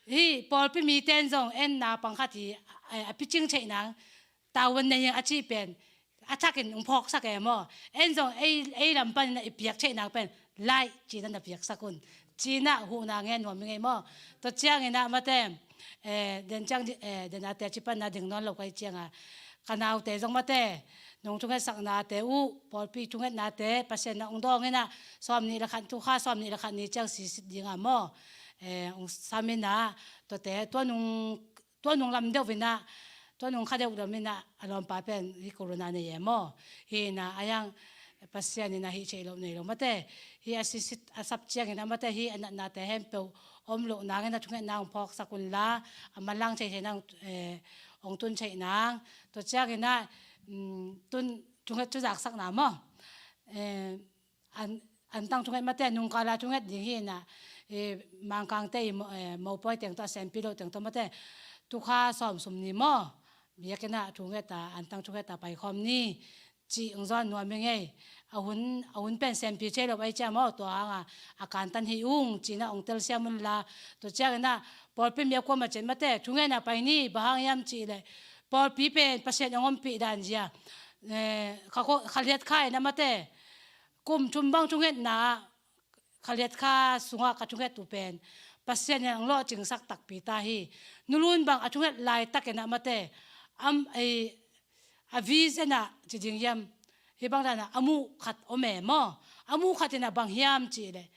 hi pawlpi miten zong en naupang khat hi, a, a picing theih nang, tavuan nei a cih pen a thakin ung phawksak e maw. En zong ei, ei lam panin a i piak theih nang pen like cina na piaksak un. Cina huhna ngen nuam i ngei maw. Tua ciangin a mate, eh, den ciang di, eh, den a te ci pan na ding nawn lo kai cianga. Ka naute zong mate, nung thungetsaknate uh, pawlpi thungetnate, Pasian na ung dawng inah, sawm nih le khat, tu kha sawm nih le khat ni ciang sisit dinga maw. Eh, ung sam inah, tuate, tua nung, tua nung lam deuh inah, tua nung kha deuh lam inah, a lawmpa pen hi corona nei e maw. Hi inah, a yang Pasian inah hih theih loh nei lo mate. Hi a sisit, a sap ciangin a mate, hi a natnate hempeuh om loh nangin a thungetna ung phawksak unla, a manlang thei thei nang, eh, ong tun theih nang. Tua ciangin a, um, tun thunget thuzaksakna maw. Eh, an, antang thunget mate, nungkala thunget ding hi inah, eh, Mangkangte i mo-, eh, mopawi teng tawh a siampi lo teng tawh mate, tukha sawm sum ni maw, biakinn ah thungeta, antang thungeta paikhawm ni, cih hong zawn nuam hi ngei. A hun, a hun pen siampi thei lo ahi ciang maw, tua hanga a kantan hi ung, ci-in ah hong telsiam unla, tua ciangin ah pawlpi mi a kuamah ciat mate, thungetna pai ni, bang hang hiam cih leh, pawlpi pen Pasian hong ompih dan zia, eh, kha kho-, kha liat kha in ah mate, kum thum bang thungetna ah, kha liat kha sungah ka thunget uh pen Pasian in hong lawhcingsak takpi ta hi. Nulun bang a thunget laitakin ah mate, am, ei, a vision ah ci ding hiam, hih bang dan ah a muh khat om e maw. A muh khat in ah bang hiam cih leh,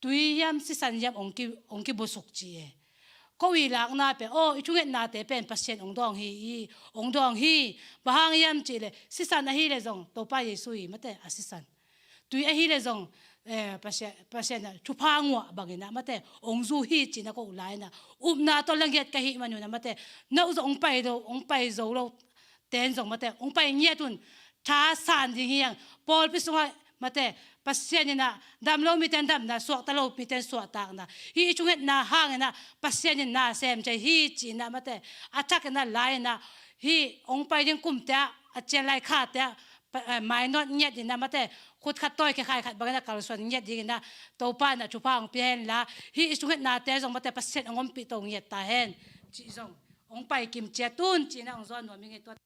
tui hiam sisan hiam hong ki, hong kibusuk ci e. Ko i lakna pen, aw, i thungetnate pen Pasian hong dawng hi, i, hong dawng hi. Bang hang hiam cih leh, sisan ahih leh zong Topa Jesu hi mate, a sisan. Tui ahih leh zong, eh, Pasian, Pasian ah thupha nguah bangin ah mate, hong zu hi ci-in ah ko uh lai-in ah, upna tawh la ngiat ka hih man un ah mate, no zong hong pai lo, hong pai zo lo ten zong mate, hong pai ngiat un, tha san ding hi hang, pawlpi sungah mate, Pasian in ah dam lo miten damna, suakta lo miten suahtakna, hih i thungetna hangin ah Pasian in na sem thei hi ci-in ah mate, a thakin ah lai-in ah, hih hong pai ding kumte ah, a cian lai khate ah, pa-, eh, mainawt ngiat in ah mate, khut khat tawi khe khai khat bangin ah kalsuan ngiat dingin ah, Topa in ah thupha hong pia henla, hih i thungetnate zong mate Pasian hong ompih to ngiat ta hen, cih zong hong pai kim ciat un ci-in ah hong zawn nuam hi ngei tua.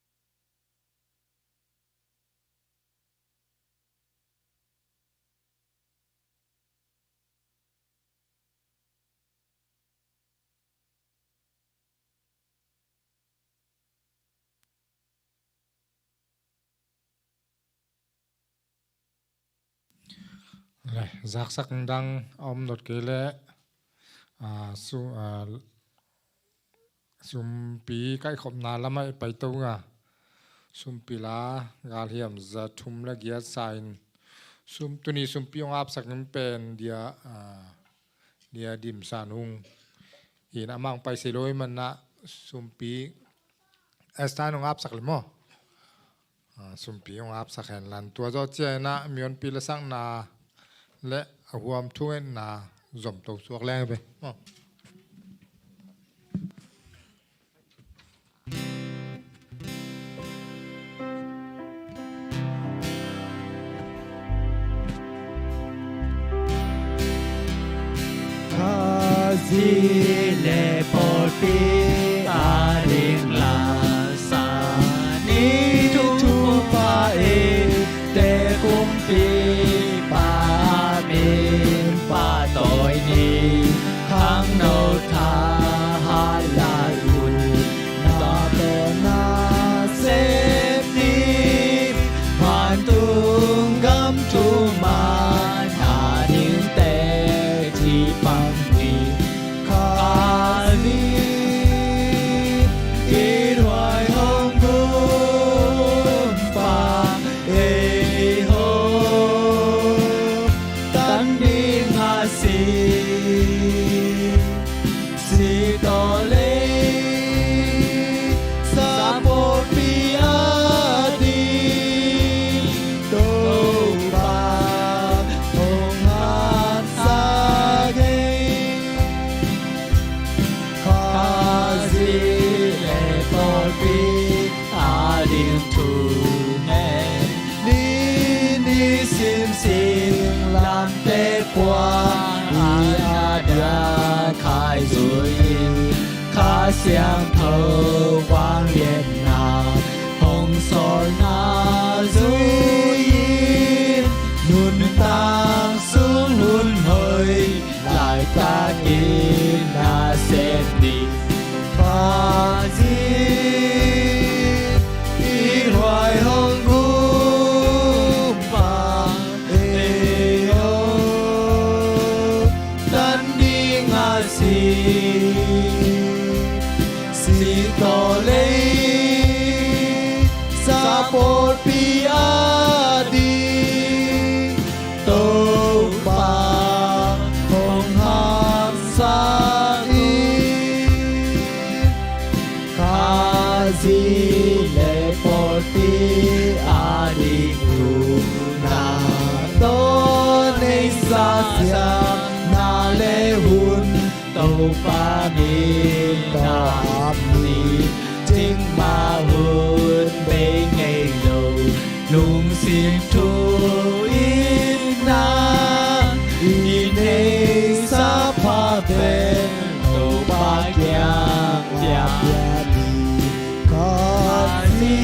Le, zaksak dang a om dot kei leh, a, su, a, sumpi kaihkhopna lamah i pai to nga. Sumpi la galhiam za thum le giat sa in. Sum, tuni sumpi hong apsak in pen dia, a, dia Dim San Hung in, amah hong pai sei lo i manah sumpi Esther in hong apsak le maw. A, sumpi hong apsak hen lan. Tua zawh ciangin ah mihonpi la sakna le a huam thungetna zom to suak leng ve. Aw. Khazih le pawlpi a ding la sa ni, thupha i te kumpipa min pahtawi ni, khangno thahat lai un, na tawh na sep ni, vantung gam thuman a dingte ci pang ni. Khazih i huai hong gumpa ei ho, tan ding a si, si tawh lei sa pawlpi a ding Topa hong haksa ngei. Khazih le pawlpi a ding thu ngen ni, nisim singlamteh kua i a dia khai zui in, Kha Siangtho vangliatna hong sawlna zui in, nuntak sung hun hoih laitakin na sem ding. Khazih i huai hong gumpa ei ho, tan ding a si, si tawh lei sa pawlpi a ding Topa hong haksa in. Khazih le pawlpi a ding thu na tawh neisa siamna le Topa min tawh ap ni, cikmah hun bei ngei lo, lungsim thu itna i neihsa pha pen Topa kiang piak ni. Khasi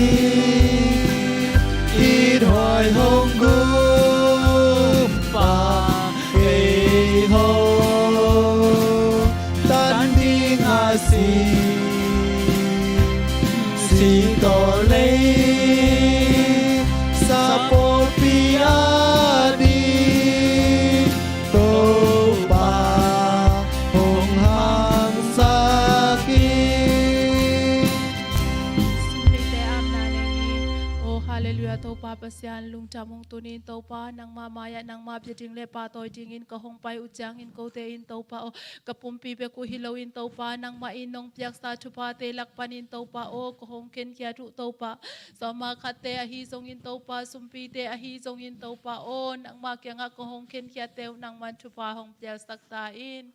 i hoih hong gumpa ei ho, tan ding a si, si tawh lei sa pawlpi ading Topa hong hangsak hi. Sumpite apna nei hi. Oh, halleluiah, Topa Pasian, lungdam hong tun in Topa, nangmah mai-ah nangmah bia ding le pahtawi dingin ka hong pai uh ciangin kote in Topa aw, ka pumpi bek uh hi loin Topa, nangmah in nong piaksa thuphate lak panin Topa aw, ka hong khenkhiat uh Topa, sawma khatte ahi zongin Topa, sumpite ahi zongin Topa aw, nangmah kiangah ka hong khenkhiatte uh nangman thupha hong piaksak ta in.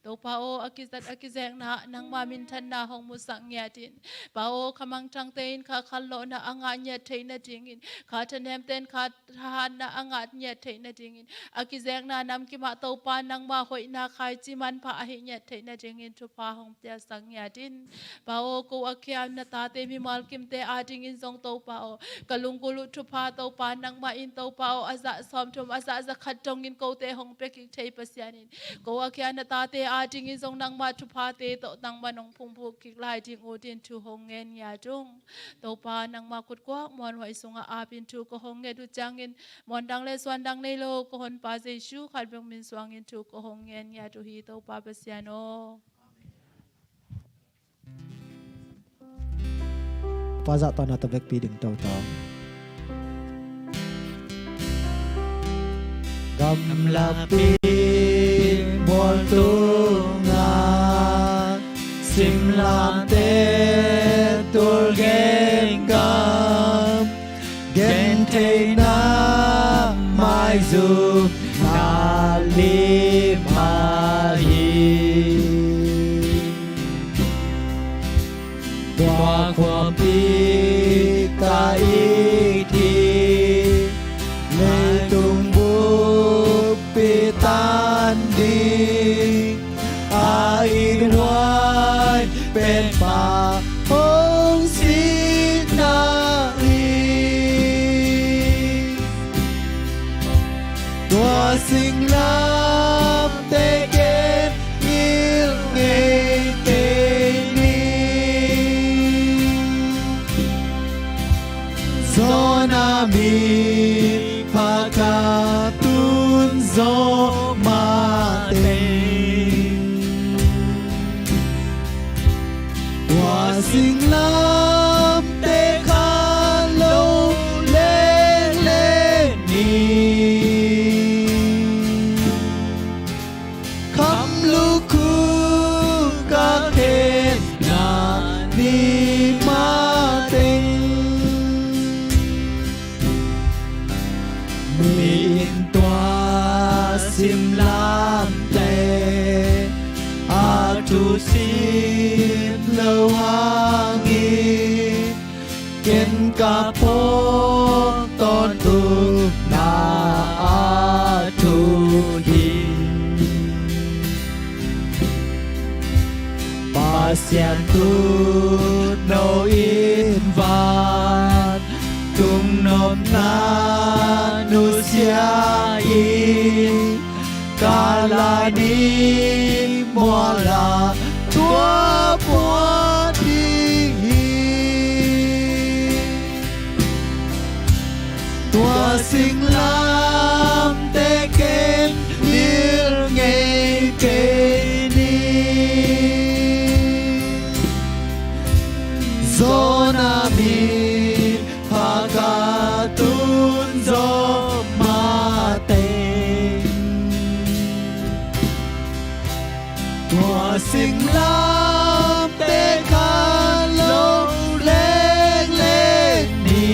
Topa aw, a kizat a kizekna nangmah minthanna hong musak ngiat in. Pa aw, kha mangthangte in kha khanlawhna a ngah ngiat theih nadingin, kha thanemte in kha thahatna a ngah ngiat theih nadingin, a kizekna namkim ah Topa nangmah hoihna khaici manpha ahih ngiat theih nadingin thupha hong piaksak ngiat in. Pa aw, ko a khia na tate mimal kimte adingin zong Topa aw, ka lunggulh uh thupha Topa nangmah in Topa aw, a zah sawmthum a zah zakhat dongin kote hong pia kik thei Pasian in, ko a khia na tate adingin zong nangmah thuphate tawh nangmah nong phungphuk kik lai ding uh din thu hong ngen ngiat ung. Topa nangmah khutkuak muanhuai sungah apin thu ka hong nget uh ciangin muandang le suandang nei lo ka honpa Jesu khat bek min suangin thu ka hong ngen ngiat uh hi Topa Pasian aw. Pa zahtakna tawh vekpi ding toto. Gamlapi mual tungah simlamte tul genggam, gentheihna maizumna lim ahi. Tua khuapi ka it hi, leitung buppi tan ding a ithuai pen Pa hong sihna hi. Tua singlamteh ken ngilh ngei kei ni. Zawhna min pha ka tun zawh mateng. Tua singlamteh khan lo lengleng ni. Kham lukhu ka khen ngah ni mateng. Mi in tua simlamteh a thusim lo hangin, ken ka phawk tawntungna a thu hi. Pasian tuuno in vantung nopna nusia in, ka la ni mual ah tua pua ding hi. Tua singlamteh ken ngilh ngei kei ni. Zawhna min pha ka tun zawh mateng. Tua singlamteh khan lo lengleng ni.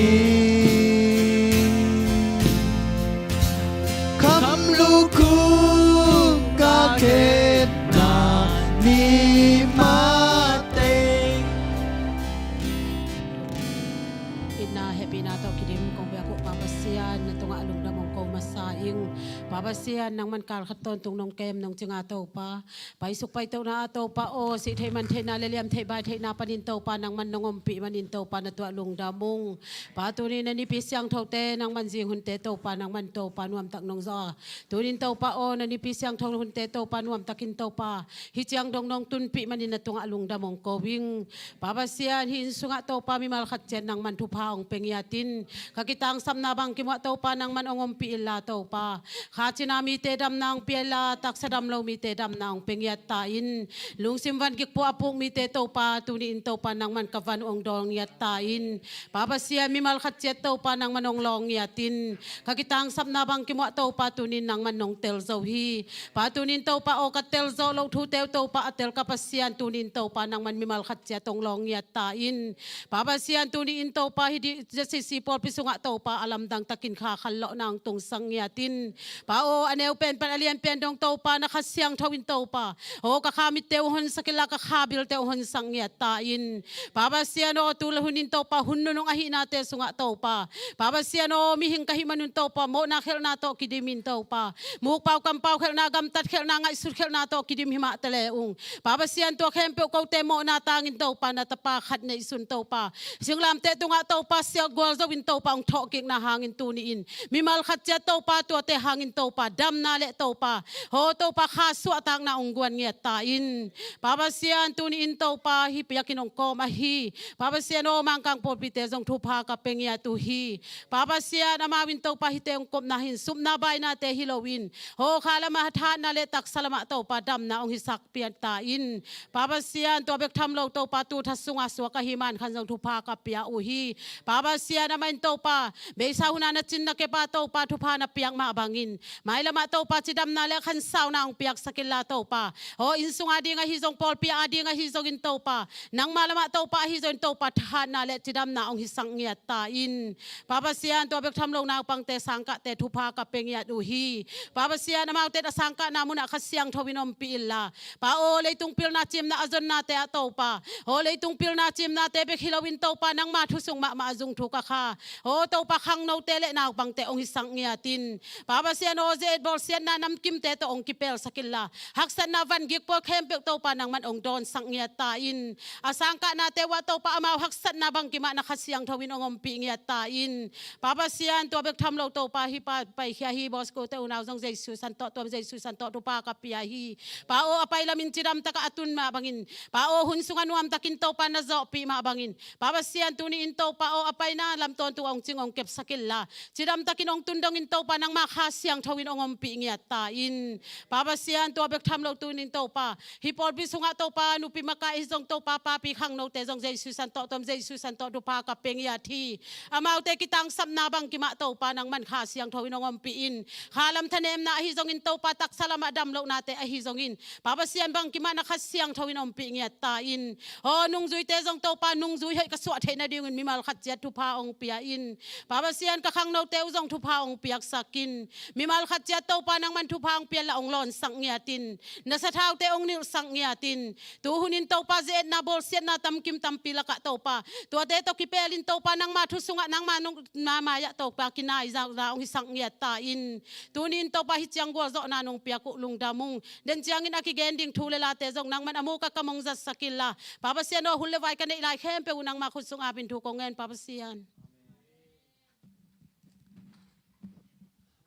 Pasian, na tungah lungdam hong ko masa ing. Pa Pasian, nangman kal khat tawntung nong kem nong cinga Topa, paisuk paitohna ah Topa aw, sih theih man theihna le liam theih bai theihna panin Topa nangman nong ompih manin Topa na tuah lungdam ung. Pa, tuni na nipi siangthote nangman zing hunte Topa nangman Topa nuamtak nong zawh a, tunin Topa aw, na nipi siangtho hunte Topa nuamtakin Topa hih ciang dong nong tunpih manin na tungah lungdam hong ko ing. Pa Pasian, hih inn sungah Topa mimal khat ciat nangman thupha hong pia ngiat in. Ka kitangsapna bang kimuah Topa nangman hong ompih inla Topa, kha cina mite damna hong pia inla, taksa damlo mite damna hong pia ngiat ta in. Lungsim van gik pua a puk mite Topa, tuni in Topa nangman ka van uh hong dawl ngiat ta in. Pa Pasian, mimal khat ciat Topa nangman hong lawng ngiat in. Ka kitangsapna bang kimuah Topa, tunin nangman nong tel zo hi. Pa, tunin Topa aw, ka tel zawh loh thute uh Topa a tel ka Pasian, tunin Topa nangman mimal khat ciat hong lawng ngiat ta in. Pa Pasian, tuni in Topa hih di J C C pawlpi sungah Topa a lamdang takin kha khanlawhna hong tungsak ngiat in. Pa aw, a neu pen pan a lian pen dong Topa na Kha Siangtho in Topa aw, ka kha mitte uh honsak inla, ka kha bilte uh honsak ngiat ta in. Pa Pasian aw, tu le hunin Topa hun nunung ahihnate sungah Topa, Pa Pasian aw, mihing ka hih manun Topa mawhna khelhna tawh kidimin Topa, mukpau kampau khelhna, gamtat khelhna, ngaihsut khelhna tawh kidim himah tele ung. Pa Pasian, tua khempeuh kote mawhna tangin Topa na tapa khat neihsun Topa, singlamteh tungah Topa sialgual zo in Topa hong thawhkikna hangin tuni in mimal khat ciat Topa tuate hangin Topa damna le Topa aw, Topa kha suahtakna hong guan ngiat ta in. Pa Pasian, tuni in Topa hih biakinn hong kawm ahi, Pa Pasian aw, Mangkang pawlpite zong thupha ka pia ngiat uh hi. Pa Pasian, amau in Topa hihte hong kopna hin supna bainate hi loin aw, kha lamah thahatna le taksa lamah Topa damna hong hisak pian ta in. Pa Pasian, tua bek tham lo Topa tu that sunga suak ahi man khan zong thupha ka pia uh hi. Pa Pasian, amah in Topa beisa huna na cin na kep a Topa thupha na piak mah bangin mailamah Topa cidamna le khansauna hong piaksak inla Topa aw, inn sunga ding ahi zong, pawlpi a ding ahi zongin Topa nangma lamah Topa ahi zongin Topa thahatna le cidamna hong hisak ngiat ta in. Pa Pasian, tua bek tham lo naupangte sangkahte thupha ka pia ngiat uh hi. Pa Pasian, amaute a sangkahna munah Kha Siangtho in ompih inla Pa aw, leitung pilna cimna a zonnate ah Topa aw, leitung pilna cimnate bek hi loin Topa nangma thu sung mahmah a zung thu ka kha aw, Topa khangnote le naupangte hong hisak ngiat in. Pa Pasian aw, ze-et bawlsiatna namkimte tawh hong kipelsak inla, haksatna van gik pua khempeuh Topa nangman hong dawnsak ngiat ta in. A sangkahnate uh ah Topa amau haksatna bang kimah na Kha Siangtho in hong ompih ngiat ta in. Pa Pasian, tua bek tham lo Topa hih pa paikhia hi Bosco te unau zong Jesu san tawh tuam, Jesu san tawh thupha ka pia hi. Pa aw, a pai lamin cidam takah a tun mah bangin, Pa aw, hun sungah nuamtakin Topa na zawhpih mah bangin, Pa Pasian, tuni in Topa aw, a paina lam tawntung hong cing hong kepsak inla, cidam takin hong tun dongin Topa nangma Kha Siangtho in hong ompih ngiat ta in. Pa Pasian, tua bek tham lo tuni in Topa hih pawlpi sungah Topa nupi makai ahi zong Topa papi khangnote zong Jesu san tawh tuam, Jesu san tawh thupha ka pia ngiat hi. Amaute kitangsapna bang kimah Topa nangman Kha Siangtho in hong ompih in. Kha lam thanemna ahi zongin Topa taksa lamah damlohnate ahi zongin Pa Pasian bang kimah na Kha Siangtho in ompih ngiat ta in. Aw, nungzuite zong Topa nungzui hoih ka suah theih nadingun mimal khat ciat thupha hong pia in. Pa Pasian, ka khangnote uh zong thupha hong piaksak in. Mimal khat ciat Topa nangman thupha hong pia inla hong lawnsak ngiat in. Na sathaute hong nilhsak ngiat in. Tu hunin Topa ze-etna bawlsiatna tamkim tampi lakah Topa tuate tawh kipelin Topa nangma thu sungah nangma nong, na mai-ah Topa kinai zahna hong hisak ngiat ta in. Tuni in Topa hih ciang gualzawhna nong piak uh lungdam ung. Den ciangin a kigen ding thu le late zong nangman a muk a kam hong zatsak inla, Pa Pasian aw, hun le vai ka neih lai khempeuh uh nangma khut sung apin thu kong ngen, Pa Pasian.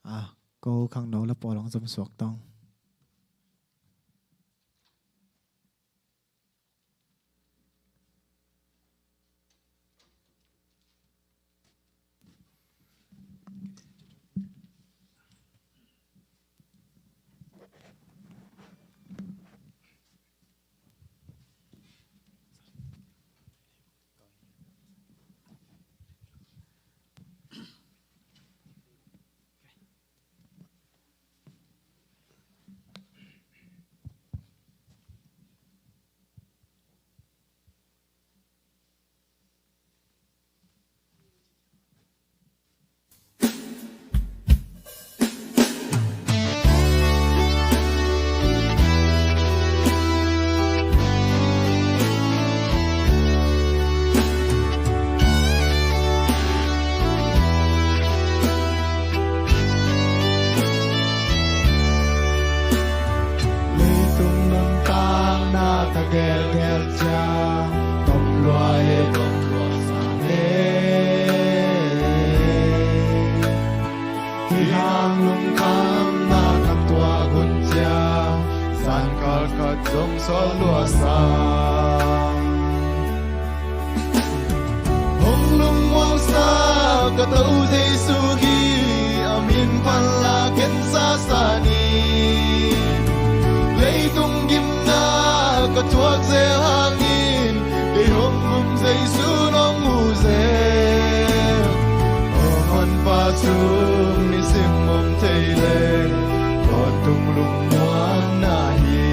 Ah, ko khangno la pawl hong zom suak tong. Sual lua sang. Hong lungmuangsa ka To Jesu hi, a min phalna ken sasa ni. Leitung gimna ka thuak zel hangin, kei hong um Jesu nong mu zel. Hong honpa sung nisim om thei leng, tawntung lungmuanna hi.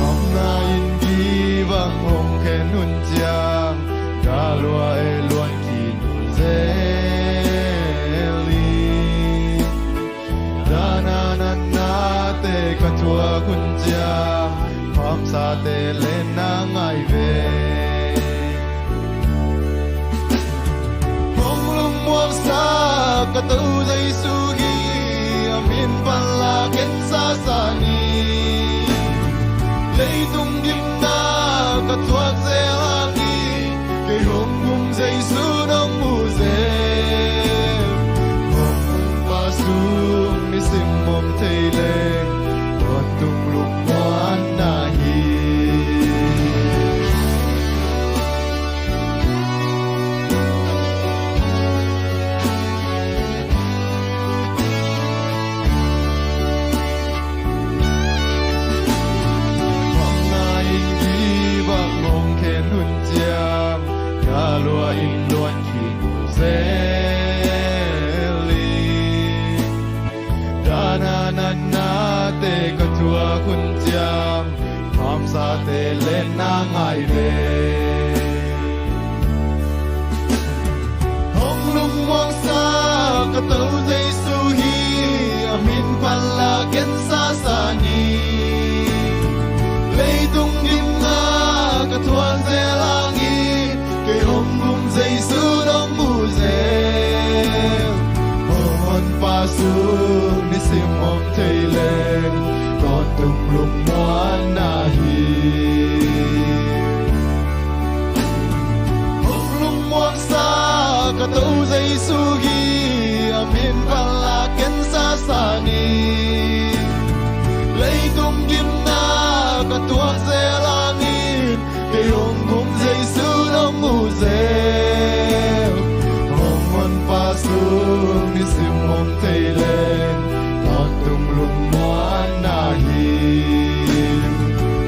Hong na in givang hong khen hun ciang, ka lua e luan khin uh zel hi. Dana natnate ka thuak hun ciang, phamsate lenna ngai ve. Hong lungmuangsa ka To Jesu hi, a min phalna ken sasa ni. Leitung gimna ka thuak zel hangin, kei hong um Jesu nong mu zel. Hong honpa sung nisim om thei leng, tawntung lungmuanna hi. Hong na in givang hong khen hun ciang, ka lua in luan khin uh zel hi. Dana natnate ka thuak hun ciang, phamsate lenna ngai ve. Hong lungmuangsa ka To Jesu hi, a min phalna ken sasa ni. Leitung gimna ka thuak zel hangin, kei hong um Jesu nong mu zel. Hong honpa sung nisim om thei leng, tawntung lungmuanna hi. Hong lungmuangsa ka To Jesu hi, a min phalna ken sasa ni. Leitung gimna ka thuak zel hangin, kei hong um Jesu nong mu zel. Hong honpa sung nisim om thei leng, tawntung lungmuanna hi.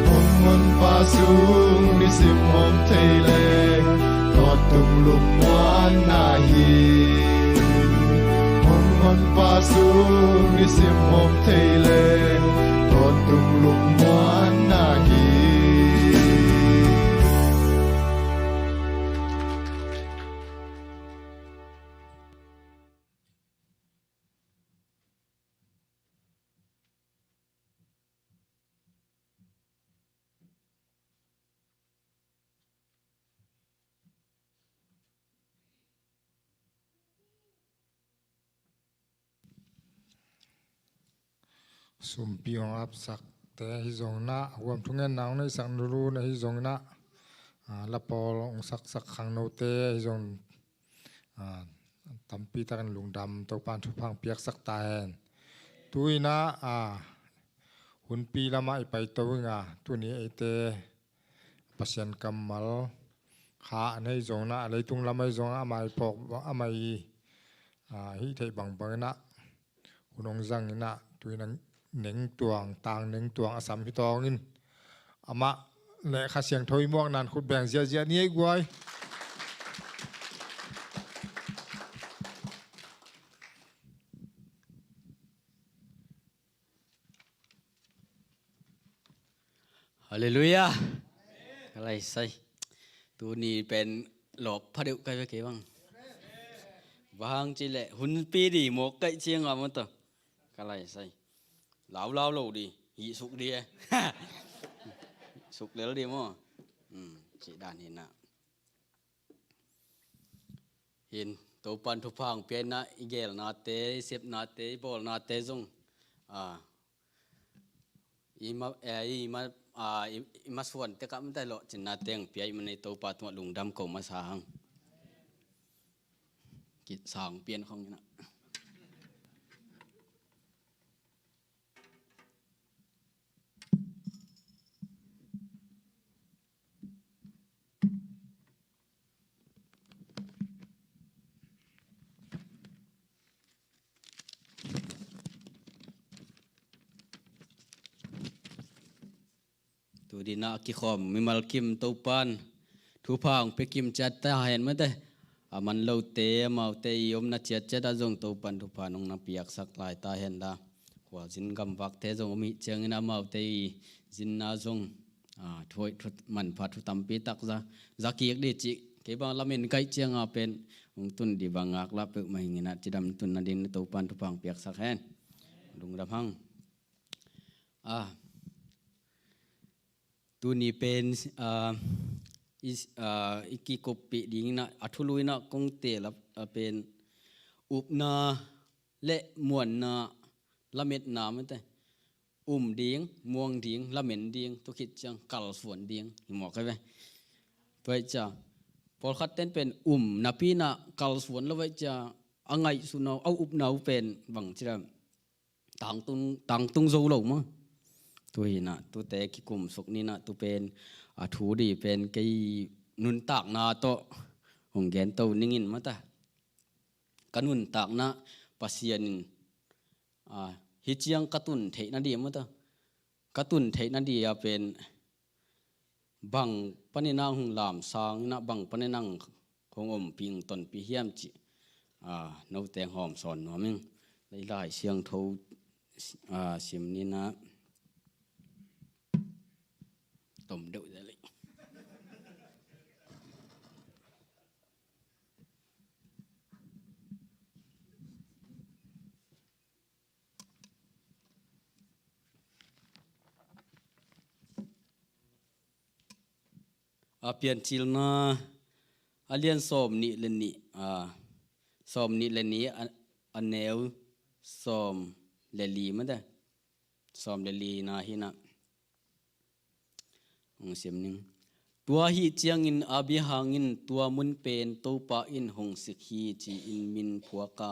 Hong honpa sung nisim om thei leng, tawntung lungmuanna hi. Hong honpa sung nisim om thei leng, tawntung lungmuanna hi. Sumpi hong apsakte ahi zongin ah, huam thungen na hong neihsak nurun ahi zongin ah, ah, lapawl hong saksak khangnote ahi zongin, ah, tampi takin lungdam, Topa'n thupha hong piaksak ta hen. Tu-in ah, ah, hunpi lamah i paito ing a, tuni eite Pasian kammal kha nei zongin ah, leitung lam ahi zongin ah, amah i phawk, amah i, ah, hih theih bangbang in ah, hun hong zang in ah, tu-in ah Neng Tuang, Tang Neng Tuang a sam hi tawngin, amah le Kha Siangtho i muakna-in khut beng ziahziah ni ei guai. Halleluiah. Ka lai sai. Tuni pen lawp pha deuh kai ve kei bang. Bang hang ci leh hunpi di mawk kaih ciang a maw tawh. Ka lai sai. Laulau lo di. Hih suk di e. Suk lel di maw. Hmm, cih dan hi na. Hin, Topa'n thupha hong pia in ah, i gelnate, i sepnate, i bawlnate zong, a, i ma, eh, i ma, a, i, i masuan tek ah mate lawhcinnate hong pia ahih manin Topa tungah lungdam ko masa hang. Kit sang pian khong in ah. Tu dinah a kikhawm mimal kim Topan thupha hong pia kim ciat ta hen mate. A man lote amaute i omna ciatciat ah zong Topan thupha nong na piaksak lai ta hen la. Khualzin gamvakte zong om ih ciangin amaute i zinna zong, ah, thuhoih thu, manpha thu tampi tak za, za kik dih cih kei bang lamen kaih cianga pen hong tun dih bang ngaklah peuhmah hing inah cidam tun nading Topan thupha hong piaksak hen. Lungdam hang. Ah, tuni pen, ah, i, ah, i kikuppih ding inah a thulu inah kong teel a, a pen upna le muanna lametna mate. Um ding, muang ding, lamen ding, tua khit ciang kalsuan ding hi mawk hi ve. Tua hi ciang pawlkhat ten pen um napi inah kalsuan lo hi ciang a ngaihsutna uh, a upna uh pen bang ci dam tangtung, tangtung zo lo maw. Tu hi inah tute kikumsuk ni inah tu pen a thu dih pen kei nuntakna tawh hong gen to ning in mate. Ka nuntakna Pasian in, ah, hi ciang ka tun theih nading mate. Ka tun theih nading a pen bang panin ah hong lamsang inah bang panin ah hong ompih hong tonpih hiam cih, ah, note hong hawm sawn nuam ing. Lai Siangtho, ah, sim ni inah tom deuh deuh leh. A Piancilna a lian sawm nih le nih, a, sawm nih le nih a, a neu sawm le li mate. Sawm le li na hi inah hong sim ning. Tua ahi ciangin a bia hangin tua mun pen Topa in hong sik hi ci-in min phuak a,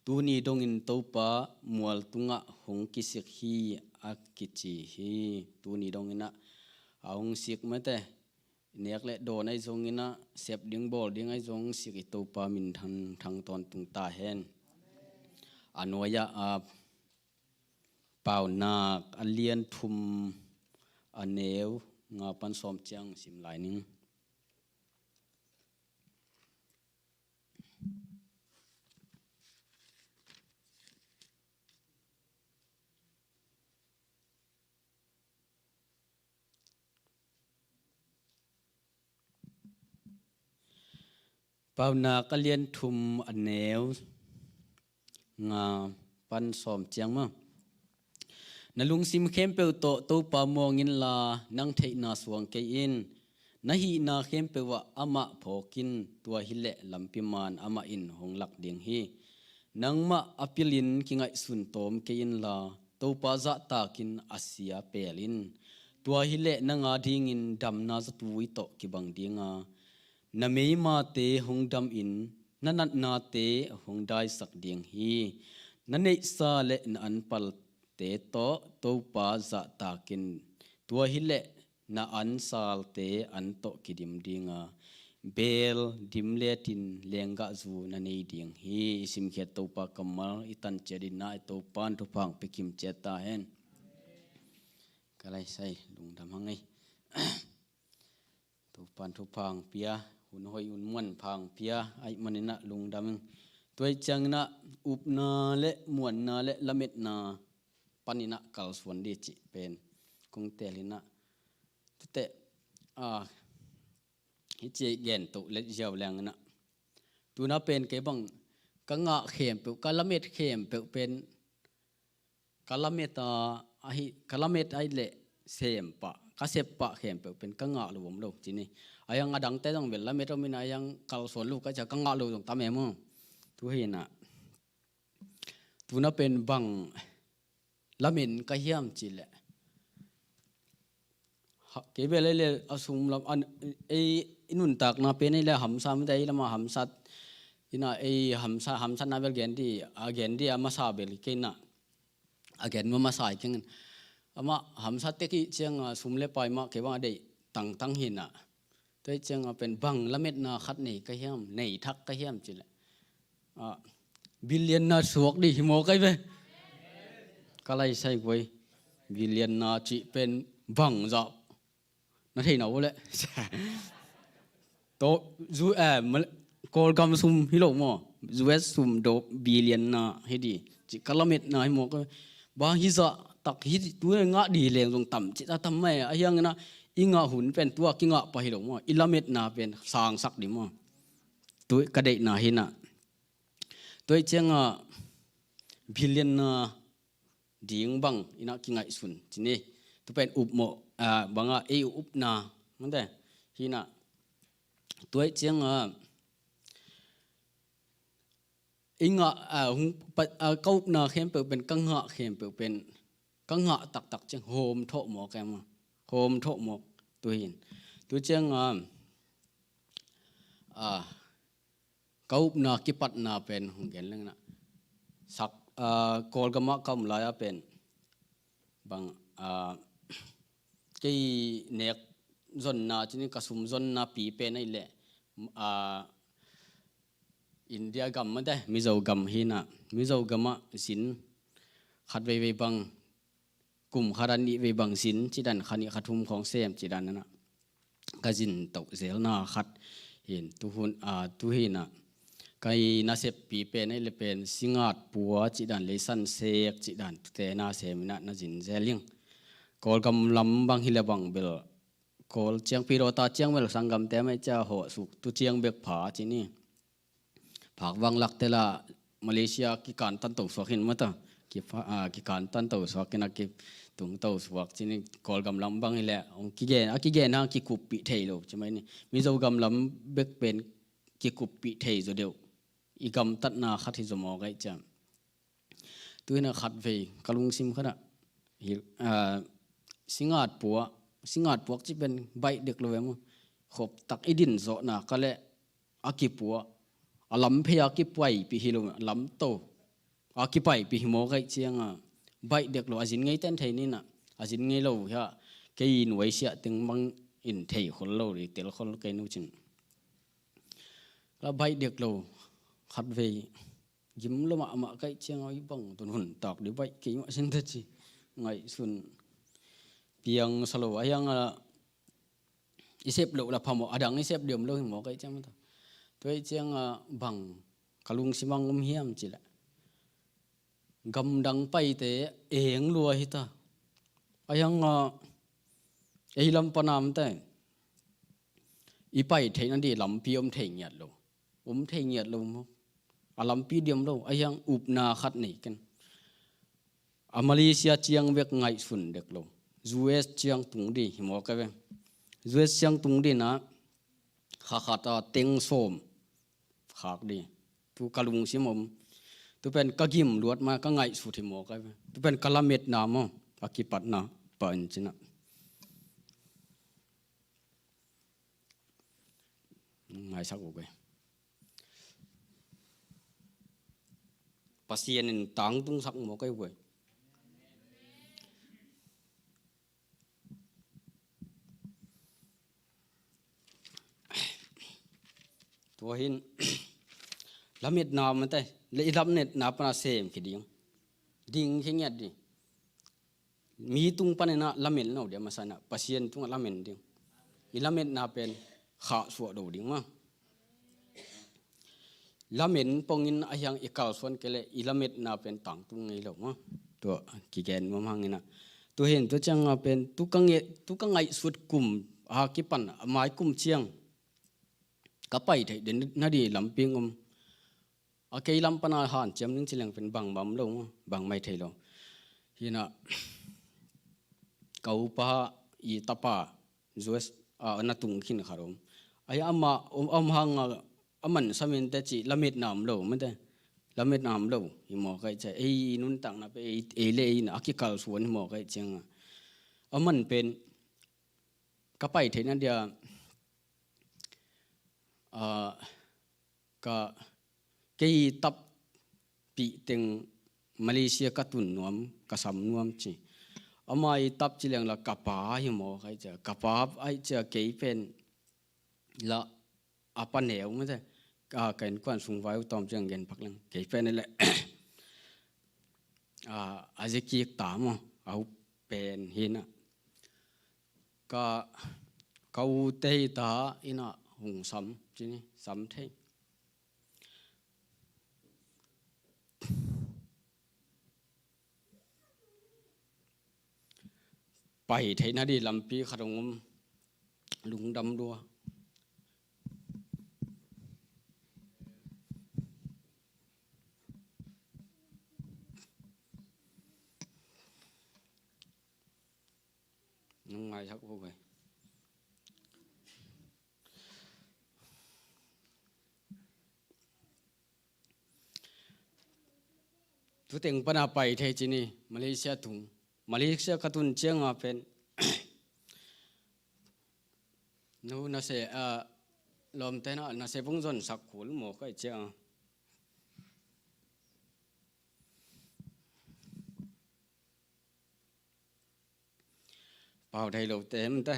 tuni dongin Topa mual tungah hong kisik hi a kici hi. Tuni dong inah a hong sik mate. Nek le dawn ahi zong inah sep ding bawl ding ahi zong sik i Topa min thang, thang tawntung ta hen. A nuai-ah, a, Paunak a lian thum a neu nga pan sawm ciang sim lai ning. Paunak a lian thum a neu nga pan sawm ciang maw. Na lungsim khempeuh tawh Topa muang inla nang theihna suang kei in. Na hihna khempeuh ah amah phawk in, tua hileh lampi man amah in hong lak ding hi. Nangmah a pilin kingaihsun tawm kei inla Topa zahtakin a sia pel in. Tua hileh nang a dingin damna zatui tawh kibang ding a, na meimate hong dam in, na natnate hong daisak ding hi. Na neihsa le na anpalte tawh Topa zahtakin, tua hileh na ansalte an tawh kidim ding a, beel dim letin lenggahzu na nei ding hi. I simkhiat Topa kammal i tan ciat in ah i Topan thupha hong pia kim ciat ta hen. Ka lai sai lungdam hang ei. Topan thupha hong pia, hun hoih hun muanpha hong pia ahih manin ah lungdam ing. Tua ahih ciangin ah upna le muanna le lametna panin ah kalsuan dih cih pen kong teel in ah. Tute, ah, hih ci gen to let ziau leng in ah. Tuna pen kei bang ka ngah khempeuh, ka lamet khempeuh pen ka lamet a, ahi, ka lamet ahih leh sem pah, ka sep pah khempeuh pen ka ngah lo om lo ci ni. A hiang a dangte zong bel lamet om in a hiang kalsuan lo ka ci a ka ngah lo zong tam e maw. Tu hi in ah. Tuna pen bang lamen ka hiam cih leh. Ha, kei bel ei le a sum lam, an, ei i nuntakna pen ei le hamsa mite ei lama hamsat. In ah ei hamsa, hamsatna bel gen dih, a gen dih a masa bel kei in ah. A gen ma masa i keng in. Amah hamsat tek i ciang a sum le pai mah kei bang a deih tangtang hi in ah. Tua ahih ciang a pen bang lametna khat nei ka hiam, nei thak ka hiam cih leh. Ah, billion na suak dih hi maw kai ve. Ka lai sai guai. Billion na cih pen bang zah Na thei na uh leh. To, zu, eh, Kawlgam sum hi lo maw? U S sum do billion na hi di. Ci ka lametna hi maw ka. Bang hi zah tak hi tu ngah di leng zong tam ci ta tam mai. A hiang na i ngah hun pen tua kingah pa hi lo maw? I lametna pen sangsak di maw? Tu ka deihna hi na. Tua i cianga billion na ding bang ina kingaihsun ci ni. Tu pen upmawh, ah, banga ei upna mante hi na. Tua i cianga i ngah, ah, hung pa, ah, ka upna khempeuh pen ka ngah khempeuh pen ka ngah taktak ciang hawm thawh mawk em a. Hawm thawh mawk tu hin. Tu cianga, ah, ka upna kipatna pen hong gen leng na. Sak, ah, Kawlgamah ka om lai-a pen bang, ah, kei nek zonna cini ka sum zonna pi pen ahi leh, ah, India gam mate Mizo gam hi na. Mizo gamah zin khat veivei bang kum khat a nih vei bang zin cidan kha nih kha thum khawng sem cidan na. Ka zin toh zelna khat hin tu hun, ah, tu hi na. Ka i nasep pi pen ei le pen singat pua cidan leisan sek cidan tute na sem ina na zin zel ing. Kawlgam lam bang hi le bang bel Kawl ciang pi ro ta ciang bel sanggam te mai cia hawh suk tu ciang bek pha cini. Phak vang lak tela Malaysia kikan tan to suak hin mata. Kifa-, ah, kikan tan to suak kina kitung to suak cini Kawlgam lam bang hi le. Ong kigen, a kigen hang kikuppih thei lo ci mai ni. Mizo gam lam bek pen kikuppih thei zo deuh. I gamtatna khat hi zo mawk aih ciam. Tu ina khat vei ka lungsim khat ah hi, ah, singat puak, singat puak ci pen baih dek lo em. Khop tak i din zawhna ka leh a kipuah, a lam phei a kipaipih hi lo, lam to a kipaipih hi mawk aih cianga baih dek lo, a zin ngei ten thei nina, a zin ngei lo hia kei nuai siah teng mang in thei khol lo ri tel khol kei nu cin. La baih dek lo khat vei gim lo mahmah kaih cianga i bang tun hun tak di baih kei mah sin ta ci ngaihsun piang sa lo a hianga i sep loh la phamawh, a dang i sep diam lo hi mawk aih ciang mata. Tua aih cianga bang ka lungsim ang om hiam ci leh gamdang paite eng lua hi ta. A hianga ei lam panam te i pai theihna di lampi om thei ngiat lo. Om thei ngiat lo maw? A lampi diam lo, a hiang upna khat nei ken. A Malaysia ciang vek ngaihsun dek lo. U S ciang tung di hi mawk a ve. U S ciang tung di na kha khat a teng sawm khak di. Tu ka lungsim om. Tu pen ka gim luat ma ka ngaihsut hi mawk a ve. Tu pen ka lametna maw? A kipatna pa in cina. Ngaisak uh kei. Pasian in tangtung sak maw kei uh kei. Tua hin lametna mate le i lametna pana sem khi ding. Ding khi ngiat di. Mi tung panina lamen lo dia masana Pasian tunga lamen ding. I lametna pen khah suah do ding ma. Lamen pongin a hiang i kalsuan kele i lametna pen tangtung ngei lo ma. Tua kigen mawm hangina. Tu hin tu cianga pen tu ka nge, tu ka ngaihsut kum a kipan a mai kum ciang ka pai thei den na di lamping om. A kei lam pana hanciam ning ci leng pen bangmah om lo maw, bangmah thei lo. Hina ka upa i tapa U S a na tung khin khat om. Ai ama om, om hanga a man samin te ci lametna om lo mate. Lametna om lo hi mawk aih cia ei nuntakna pe ei, ei le ei na a kikalsuan hi mawk aih cianga. A man pen ka pai theihna dia, ah, ka kei tap pih teng Malaysia ka tun nuam, ka sam nuam ci. Ama i tap ci leng la ka pa hi mawk aih cia, ka pa aih cia kei pen la a pa neu mate. Ka, ka innkuan sung vai uh tawm ciang gen phak leng kei pen le a, a zikik ta maw, a hu pen hina. Ka Ka u tei ta inn ah hong sam, ci ni, sam thei. Pai theihna di lampi khat hong om, lungdam lua. Nong ngaisak uh ve. Tuteng pana pai thei ci ni, Malaysia tung. Malaysia ka tun cianga pen, no, na se, ah, lawmte na, na se bung zon sak kul maw kai cianga. Pau thei lo te em te.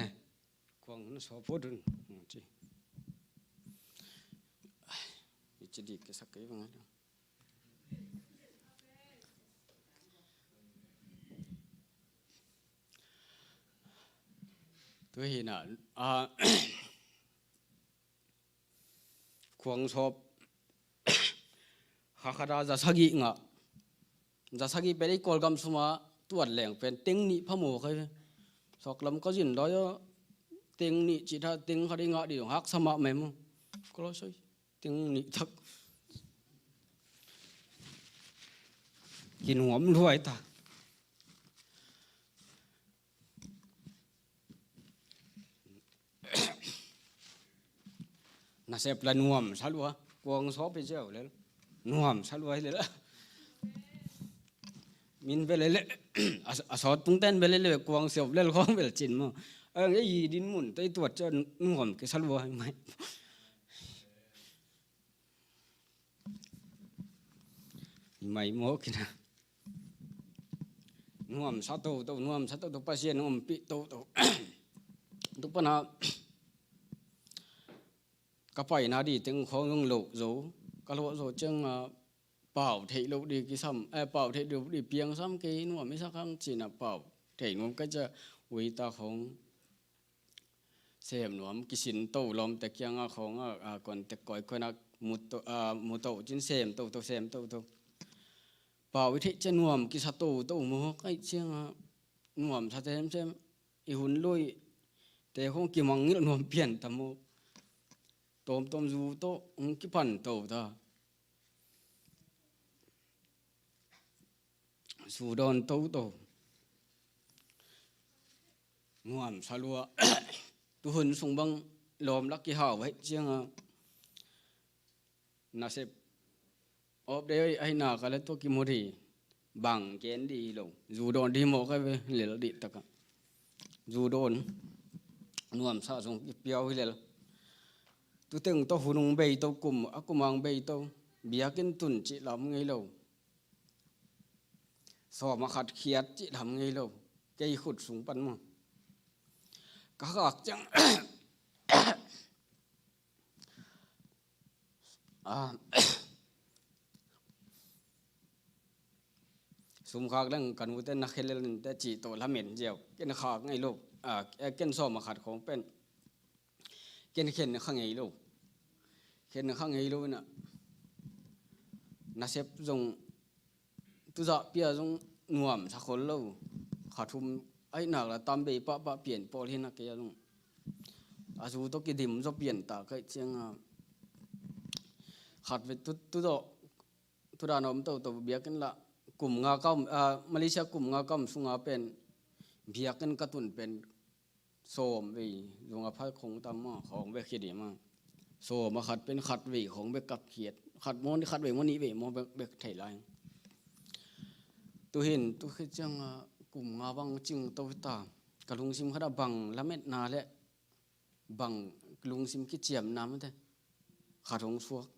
Kuang na so po dun. Ci. Ai, i ci di ke sak kei bang. Tu hi na, a, Khuangsawp kha khat a za sagih ngah. Za sagih pen ei Kawlgam suma tuat leng pen teng nih pha maw kai ve. Sawklam ka zin dawi a teng nih cih tha teng khat ei ngah dih dong haksa mahmah maw. Ka lo soi teng nih tak. Kinuam luai ta. Nasep la nuam sa lua, Khuangsawp hi ziau lel. Nuam sa lua hi lel. Min bel lel. A, a sawt tung ten bel lel, Khuangsawp lel khawng bel cin maw. Ang ei din mun tei tuat ciang nuam kisa lua hi mai. Mai maw kina. Nuam sa toto, nuam sa toto, Pasian nuam pi toto. Tu pana ka paina di teng khawng zong loh zo. Ka loh zo ciang a pau theih loh di kisam, eh, pau theih loh di piang sam kei nuam i sak hang cina pau theih nuam ka cia uita khawng. Sem nuam kisin to lawmte kianga khawng a, a, contact kawikawi na mu to, a, mu to cin sem toto, sem toto. Pau i theih ciang nuam kisa toto maw kai cianga nuam sa semsem. I hun lui te khawng kimangngilh nuam pian ta maw. Tawmtawm zu tawh hong kipan to ta. Zu dawn toto. Nuam sa lua. Tuhun sung bang lawm lak kihau hei cianga nasep awp dei ahi nak a le tua kimu dih bang ken dih hi lo. Zu dawn dih mawk a ve lel dih taka. Zu dawn nuam sa sung kipiau hi lel. Tuteng tawh hun hong bei to kum a kum ang bei to. Biakinn tun cih lam ngei lo. Sawm a khat khiat cih lam ngei lo. Kei khut sung pan maw. Ka khak ciang. Ah. Sum khak leng ka nute na khelel ninte cih tawh lamen ziau. Ken khak ngei lo. Ah, eh, ken sawm a khat khawng pen. Ken khen kha ngei lo. Khen kha ngei lo ina. Nasep zong tuzah pia zong nuam sa khol lo. Kha thum ahi nak la tam bei pahpah pian pawl hi na kei a zong. A zu tawh kidim zaw pian ta kaih cianga. Khat ve tu, tu zawh, tu dan a om toto biakinn lah. Kum nga ka om, ah, Malaysia kum nga ka om sunga pen biakinn ka tun pen sawm vei zong a pha khong tam maw, khong bek hi dih maw. Sawm a khat pen khat vei khong bek kap khiat. Khat maw, khat vei maw, nih vei maw bek, bek thei lai. Tuhin, tu khit cianga kum nga bang cing to ta. Ka lungsim khat a bang lametna le bang lungsim kiciamna mate. Khat hong suak.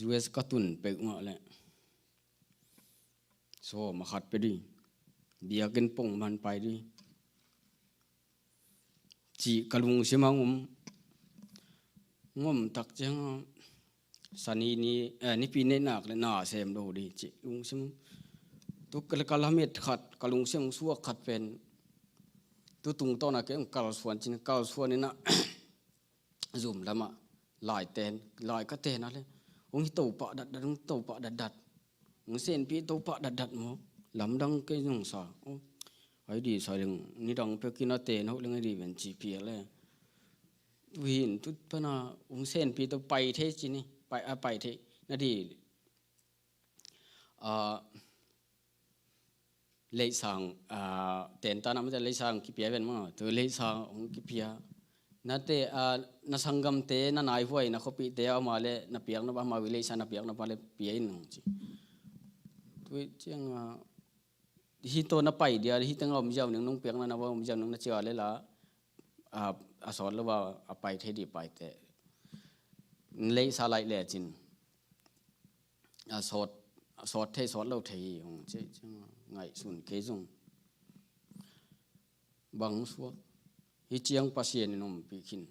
U S ka tun pek mah le. Sawm a khat pia dih. Biakinn pong man pai dih. Cih ka lungsim a ngom. Ngom tak ciang a sani ni, eh, nipi neih nak le na sem lo dih cih lungsim. Tu ka, ka lamet khat, ka lungsim suak khat pen. Tu tungtawn a kei hong kalsuan cin, kalsuan in ah zum lamah lai ten, lai ka ten a le, hong hi to pah datdat, hong hi to pah datdat. Hong senpi to pah datdat maw. Lamdang kei zong sa. Oh, ai di sa leng, nidang pek in a ten hok leng ai di ven ci pia le. Uhin tu pana hong senpi to pai thei cin hi, pai, a pai thei. Na di, ah, Leisang, ah, tenta na mate Leisang kipia ven maw. Tu Leisang hong kipia. Nate, ah, na sanggamte, na naihuai, na khuapihte, ama le na piakna pa, ama wi Leisang na piakna pa le pia in hong ci. Tu ciang, ah, hih tawh na pai dia, hih teng a om ziau ning, nong piakna na va om ziau ning na cia le la, ah, a sawt lo va a pai thei di paite. Leisa laih lecin a sawt, a sawt thei, sawt lo thei hi hong ci, ci ngaihsun kei zong. Bang suak. Hih ciang Pasian in ompih khin.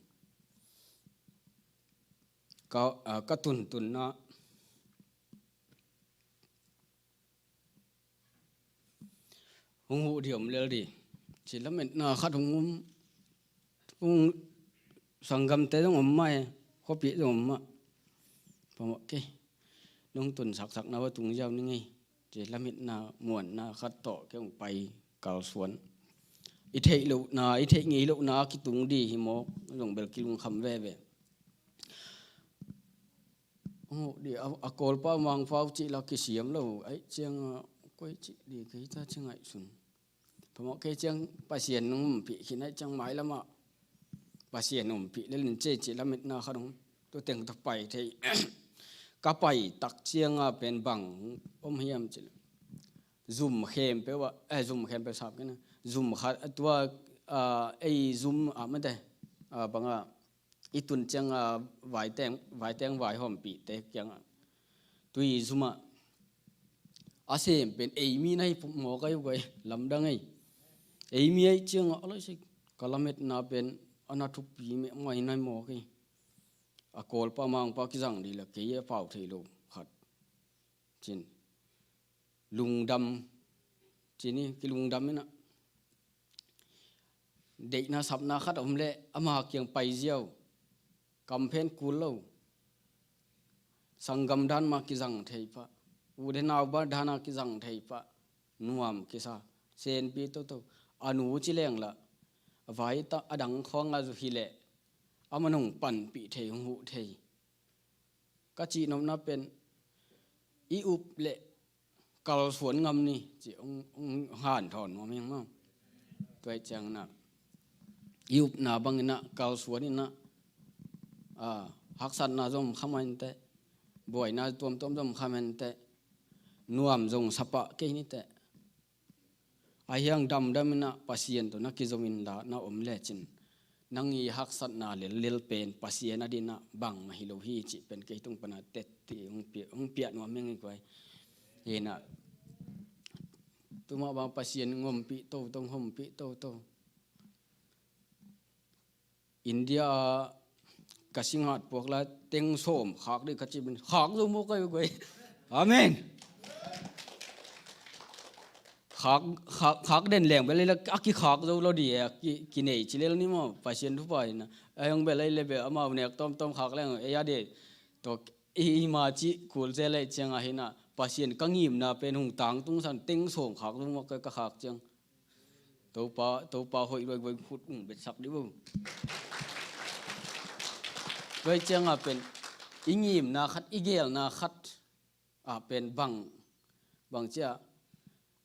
Ka, ah, ka tuntunna hong huh di om lel di. Ci lametna khat hong um, hong sanggamte zong om mah e, khuapih zong om mah. Pamawh kei. Nong tun saksakna va tung ziau ning ei. Ci lametna muanna khat tawh kei hong pai kalsuan. I theih lohna, i theih ngei lohna kitung di hi mawk, zong bel kilungkham veve. Oh, di a, a kawlpa mangpau cih la kisiam lo, ai ciang a, koi cih di kei ta ci ngaihsun. Pamawh kei ciang Pasian nong ompih khin ai ciang mailamah Pasian ompih lel in cei cih lametna khat hong tu teng ta pai thei. Ka pai tak ciang a pen bang om hiam cih le. Zum khempeuh ah, eh, zum khempeuh sap kei na. Zum khat, tua, ah, ei zum ah mate, ah, bang a, i tun ciang a vaiteng, vaiteng vaihawmpihte kiangah tui zumah a sem pen ei mi na hi mawk ai uh guai, lamdang ei. Ei mi aih ciangah a laisik ka lametna pen a na thupi mehmai na hi mawk ei. A kawlpa mangpa kizang di la kei a pau thei lo khat. Cin lungdam, cin hi kilungdam inah deihna sapna khat om leh ama kiang pai ziau, kamphen kul lo, sanggam dan mah kizang thei pah, u le nau dan a kizang thei pah, nuam kisa, senpi toto, a nu ci leng lah a vai ta a dang khawng a zu hi leh a man hong panpih thei, hong huh thei. Ka cihnopna pen i up leh kalsuan ngam ni ci hong, hong hanthawn nuam ing maw. Tua ih ciang inah i upna bang inah kalsuan inah, ah, haksatna zong kha mah inteh, buaina tuamtuam zong kha mah inteh, nuam zong sapah kei niteh. Ahi hang damdam inah Pasian tawh na kizom inla na om lecin nang i haksatna lellel pen Pasian a dinah bangmah hi lo hi cih pen kei tung pana tetti hong pia, hong piah nuam ing hi guai. Hinah tumah bang Pasian ngompih toto, ngompih toto. India ah ka singat puak lai teng sawm khak dih ka cih pen khak zo mawk ai guai. Amen. Khak, khak, khak den leng bel a kikhak zo lo di e, a ki, kinei ci lel ni maw, Pasian thupha inah. A hiang bel a i le bel amau nek tawmtawm khak leng ei a di. Tua i, i ma cih kul zel ei ciang a hinah Pasian ka ngimna pen hong tangtung san teng sawm khak zo mawk ai ka khak ciang. Topa, Topa hoih luai guai khut ung betsak dih bo. Tuai ciang a pen i ngimna khat, i gelna khat a pen bang, bang cia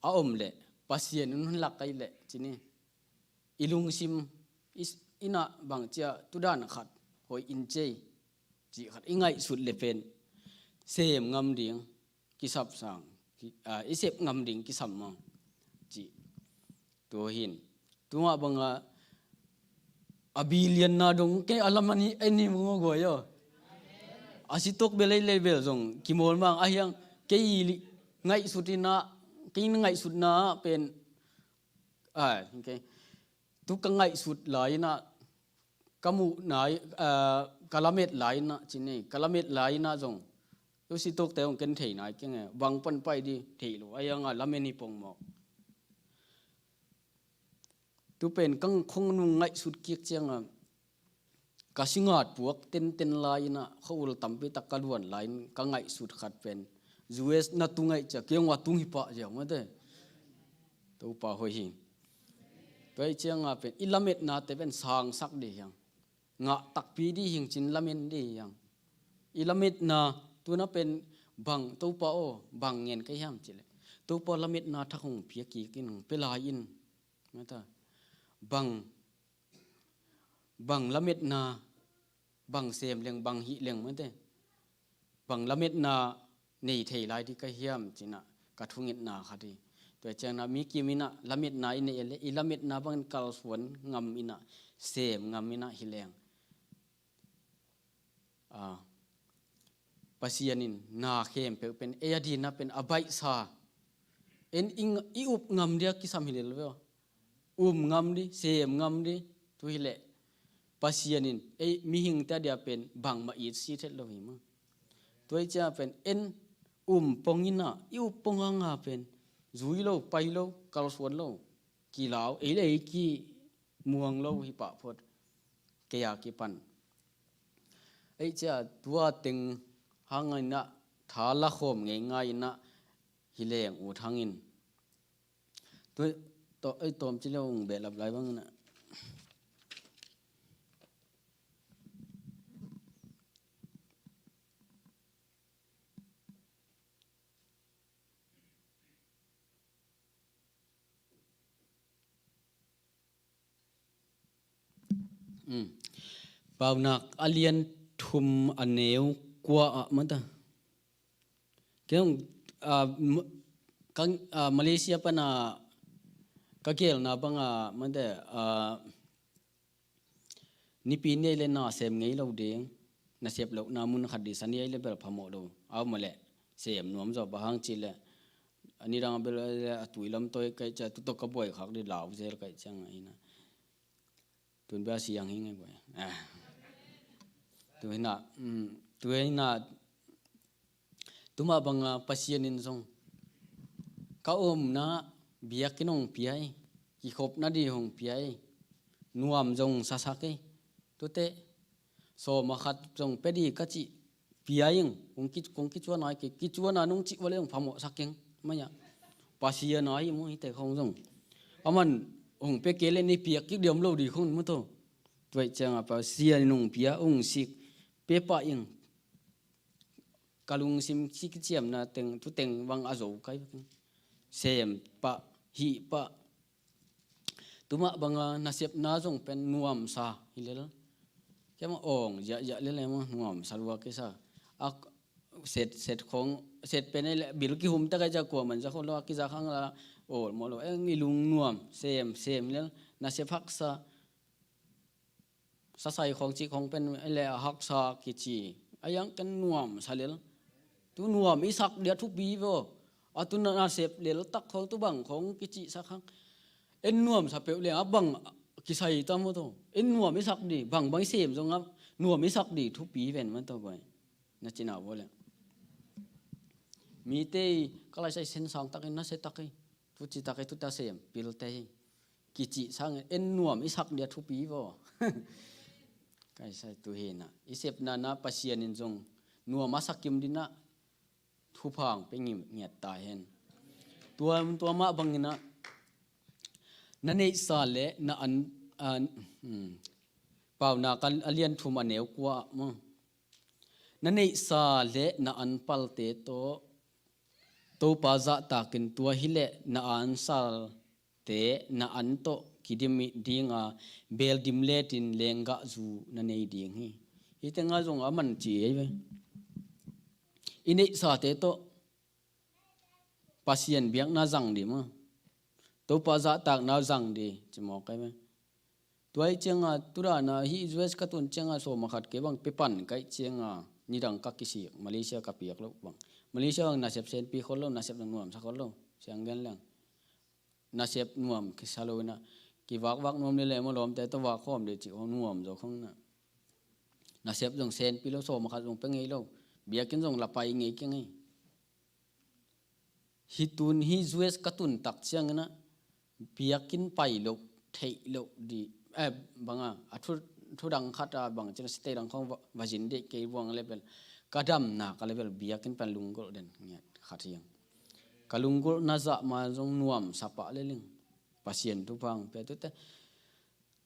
a om leh Pasian in hun lak ai leh cini i lungsim i, inah bang cia tudan khat hoih in cei cih khat i ngaihsut le pen sem ngam ding kisap sang, ki, ah, i sep ngam ding kisam mang cih. Tua hin tungah banga a billion na dong kei a lam ani eni mungo guai aw. A sitok belei lei bel zong kimawl mang a hiang kei ngaihsut inah, kei ngaihsutna pen, ah, okay. Tu ka ngaihsut lai inah ka muhna, ah, ka lamet lai inah cini ka lamet lai inah zong tu situkte hong ken thei nai kenge bang pan pai di thei lo a hianga lamen hi pong mawk. Tu pen ka khong nung ngaihsut kik ciangah ka singat puak tenten lai-inah khua-ul tampi tak ka luan lai-in ka ngaihsut khat pen U S na tung ngaih cia kei hong a tung hi pah ziau mate. Topa hoih hi. Tua ih ciangah pen i lametnate pen sangsak dih hiang. Ngah takpi dih hing cin lamen dih hiang. I lametna tuna pen bang Topa aw bang ngen ka hiam cileh Topa lametna thak hong pia kik in hong pia lai in. Mata bang bang lametna bang sem leng bang hih leng mate. Bang lametna nei thei lai dih ka hiam cinah ka thungetna khat hi. Tua ciangnah mi kim inah lametna i neih le i lametna bangin kalsuan ngam inah sem ngam inah hi leng Pasian in na khempeuh pen ei a dinah pen a baihsa en i up ngam dia kisam hi lel ve aw. Um ngam dih sem ngam dih. Tu hileh Pasian in ei mihingte a dia pen bangmah it si thet lo hi mah. Tua ih ciah pen en um pong inah i up pong hanga pen zui lo pai lo kalsuan lo kilau ei le ei ki muang lo hi pah phot. Kei a kipan ei cia tua teng hang inah tha la khawm ngei ngai inah hi leng ut hangin tu ei tawm ci lo ung behlap lai bang inah Paunak a lian thum a neu kua ah mata. Kei hong Malaysia pana ka gelna banga mata. Nipi ni ei le na sem ngei lo ding, na sep lohna mun khat dih sa ni ei le bel phamawh lo. Au mawh leh sem nuam zaw bang hang cih leh a nidang a bel a tui lam tawi kaih ciah tu tawh ka buai khak dih lau zel kaih ciang a hina. Tun bia siang hi ngei buai. Tu hina, tu hina Tuma banga Pasian in zong ka omna biakinn hong pia hi, kikhopna dih hong pia hi, nuam zong sasak hi. Tute sawma khat zong pia dih ka cih pia ing, kong kicuana hi kei, kicuana nong cih vale hong phamawhsak ing. Maya Pasian a hi mu hite khong zong aman hong pia kei le nei piak kik diam lo dih khong mu to. Tuaih cianga Pasian in hong pia hong sik pia pah ing. Ka lungsim kiciamna teng tu teng bang a zo kai sem pah hih pah. Tuma banga nasepna zong pen nuamsa hi lel. Kema awng ziahziah lel ema nuamsa lua kisa a set set khong set pen ei le bil kihum tak ai cia kua man za khong lo a kiza khang la awl mawh lo eng i lung nuam sem sem lel nasep haksa. Sasai khawng cih khawng pen le a haksa kici a iang ken nuamsa lel. Tu nuam i sak dia thupi vaw a tu nasep lel tak khawng tu bang khawng kicihsak hang. En nuamsa peuh le a bang kisai tam aw tho. En nuam i sak di bang bang i sem zong a nuam i sak di thupi ven man tho guai. Na cina vaw le mite i ka laisai sensang takin nase takin tuci takin tuta sem pilte hi. Kicih sangin en nuam i sak dia thupi vaw. Kaisai tu hina i sepna na Pasian in zong nuam a sakim dina thuphang pe ngiat ta hen. Tua tua mah bangina na neihsa le na an pauna kan a lian thum a neu kua maw. Na neihsa le na an palte tawh Topa zahtakin tua hileh na an sal te na an tawh kidim dinga bel dim letin lenggah zu na nei ding hi. Hite nga zong a man ci ei ve. I neihsate tawh Pasian biakna zang di maw. Topa zahtakna zang di ci mawk ei ve. Tua ih cianga tudana hih U S ka tun cianga sawma khat kei bang pepan kaih cianga nidang ka kisik Malaysia ka piak loh bang Malaysia bang nasep senpi khol lo nasep dang nuamsa khol lo siang gen leng. Nasep nuam kisa lo ina kivakvak nuam lele maw lawmte tawh vak khawm de cih nuam zo khong ina. Nasep zong senpi lo sawma khat zong pe ngei lo biakinn zong lapai ngei kia ngei. Hi tun hi U S ka tun tak ciang ina biakinn pai lo theih loh dih, eh, banga, a thu, thu dang khat a bang cin a si tei dang khong va, va zin dih kei buang level, ka damna ka level biakinn pen lunggulh den ngiat khat hiang. Ka lunggulhna zah ma zong nuam sa pah le ling. Pasian thupha hong pia tute.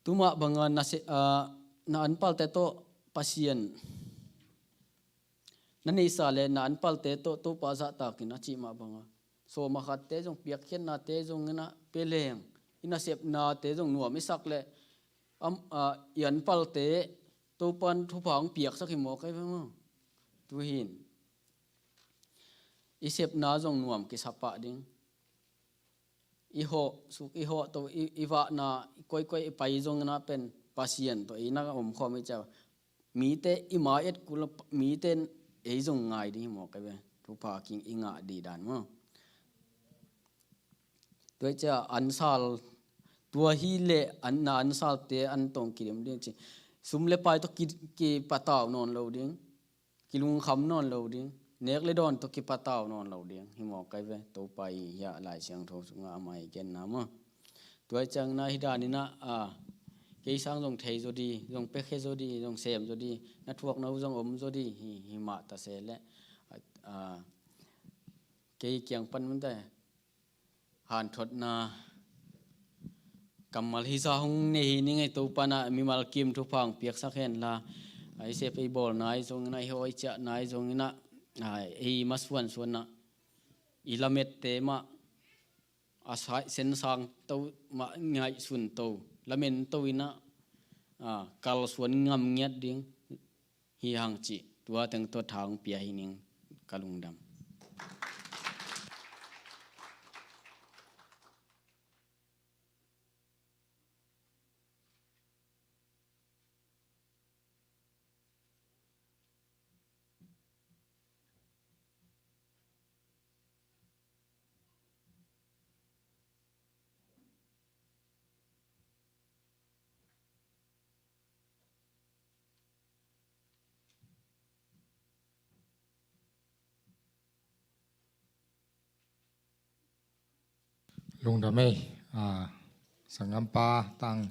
Tuma banga na se, ah, na anpalte tawh Pasian na neihsa le na anpalte tawh Topa zahtakin a cih mah banga sawma khatte zong piakkhiatnate zong inah pia leng, i nasepnate zong nuam i sak le, am, ah, i anpalte Topan thupha hong piaksak hi maw kai ve maw? Tuhin i sepna zong nuam kisa pah ding. I hawh suk, i hawh to, i, i vahna, i koikoi i pai zong inah pen Pasian tawh i na omkhawm i ciah mite i ma et kul, mite in ei zong ngai ding hi maw kai ve? Thupha king i ngah dih dan maw? Tua i ciah ansal, tua hi le an, na ansalte an tawng kidim ding ci. Sum le pai tawh ki, kipatau nawn lo ding. Kilungkham nawn lo ding, nek le dawn tawh kipatau nawn lo ding hi maw kai ve? Topa i hiah Lai Siangtho sungah amah i genna maw? Tua i ciangin ah hi danin ah, a, kei sang zong thei zaw di, zong piakhia zaw di, zong sem zaw di, na thuakna uh zong om zaw di hi, hi mah ta se leh, a, a, kei kiang pan mante hanthotna kammal hisa hong nei hi ning ei. Topa in ah mimal kim thupha hong piaksak hen la, a, i sep ei bawlna i zongin ah, i hawh i ciahna i zongin ah, a, ei masuansuan ah i lamette mah a sai sensang to mah ngaihsun to, lamen to in ah, a, kalsuan ngam ngiat ding hi hang cih tua teng tawh tha hong pia hi ning. Ka lungdam. Lungdam ei, a, sanggampa Tang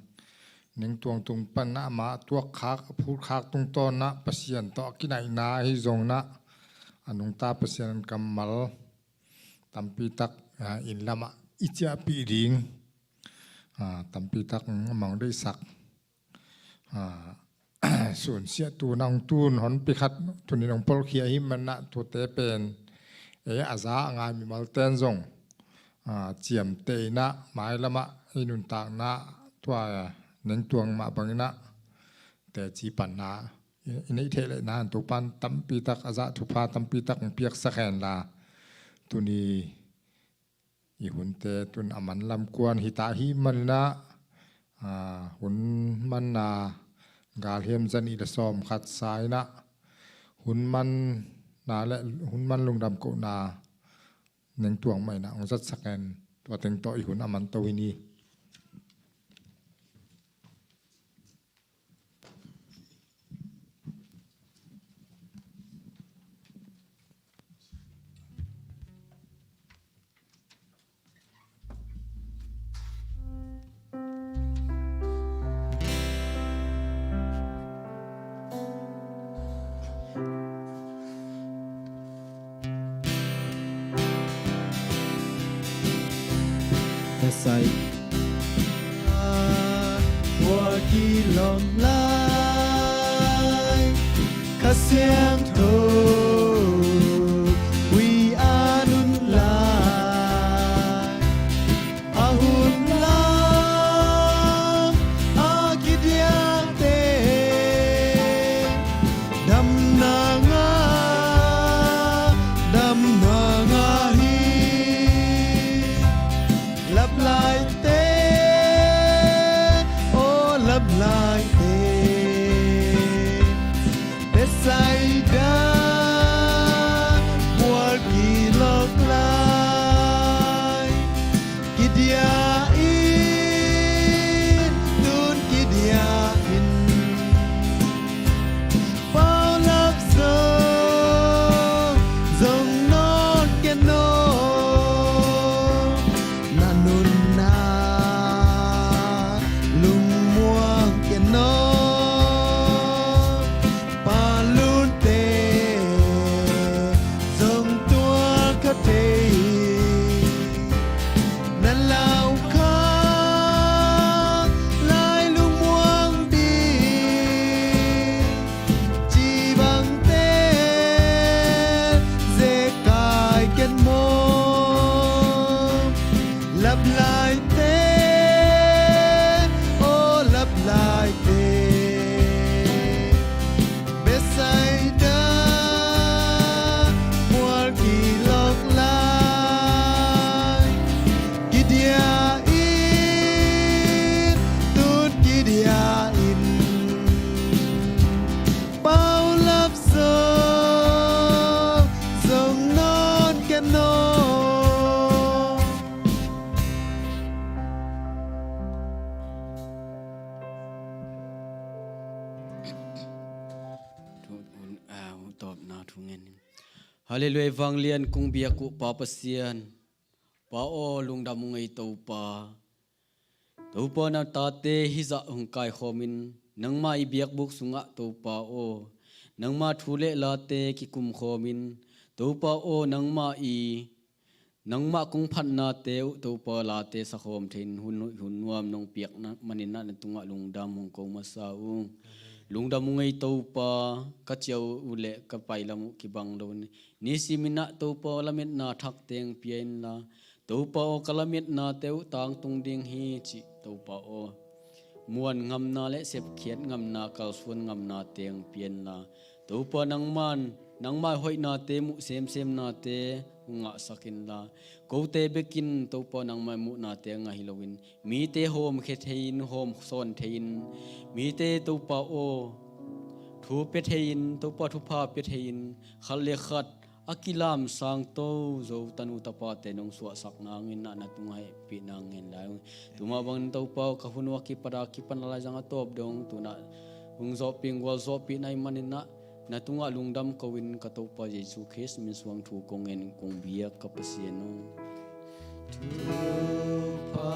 Neng Tuang tung pan ah amah tuakkhak, a phutkhak tungtawn ah Pasian tawh a kinaihna ahi zongin ah a nungta Pasian kammal tampi tak, a, inn lamah i ciahpih ding, a, tampi tak a mang deihsak, a, sunsiahtu nang tun honpi khat tunin hong polkhia hi manah tuate pen ei a za a ngai mimalten zong, a, ciamteh in ah mailamah i nuntakna tua Neng Tuang mah bangin ah teci panna i, i neih theih lehna Topan tampi tak a zah thupha tampi tak hong piaksak hen la, tuni i hunte tun a man lam kuan hi ta hi manah, a, hun manna galhiam zan i la sawm khat sa in ah hun manna le hun man lungdam kohna Neng Tuang mah in ah hong zatsak hen, tua teng tawh i hun a man to hi ni. Ka sai tua kilawm lai, Kha Siangtho hui a nun lai, a hun lam a kidiakte damna ngah, damna ngah hi. Laplaite, aw laplaite, Bethsaida Halleluiah. Vanglian kong biak uh Pa Pasian, Pa aw, lungdam ung ei Topa. Topa, na tate hizah hong kaikhawmin, nangmah i biakbuk sungah Topa aw, nangmah thu le late kikumkhawmin, Topa aw, nangmah i, nangmah kong phatnate uh Topa late sakhawm thei-in hun, hun nuam nong piak manin ah na tungah lungdam hong ko masa ung. Lungdam ung ei Topa, ka ciah uh le ka pailam uh kibang lo in, nisimin ah Topa lametna thak teng pia inla, Topa aw, ka lametnate uh tangtung ding hi cih Topa aw, muan ngamna le sepkhiat ngamna, kalsuan ngamna teng pia inla, Topa nangman, nangmah hoihnate muh semsemnate hong ngahsak inla, kote bekin Topa nangmah muhnate ngah hi loin, mite hawmkhia thei-in, hawmsawn thei-in, mite Topa aw, thu pia thei-in, Topa thupha pia thei-in, khat le khat a kilamsang to zo tanu tapate nong suahsak nangin ah na tungah hehpihna ngen lai ung. Tuma bangin Topa aw, ka hun uh a kipat a kipan a laizang a tawp dong tunah hong zawhpih, gualzawhpih na hih manin ah na tungah lungdam ko-in ka Topa Jesu Khrist min suang thu kong ngen kong biak ka Pasian aw. Thupha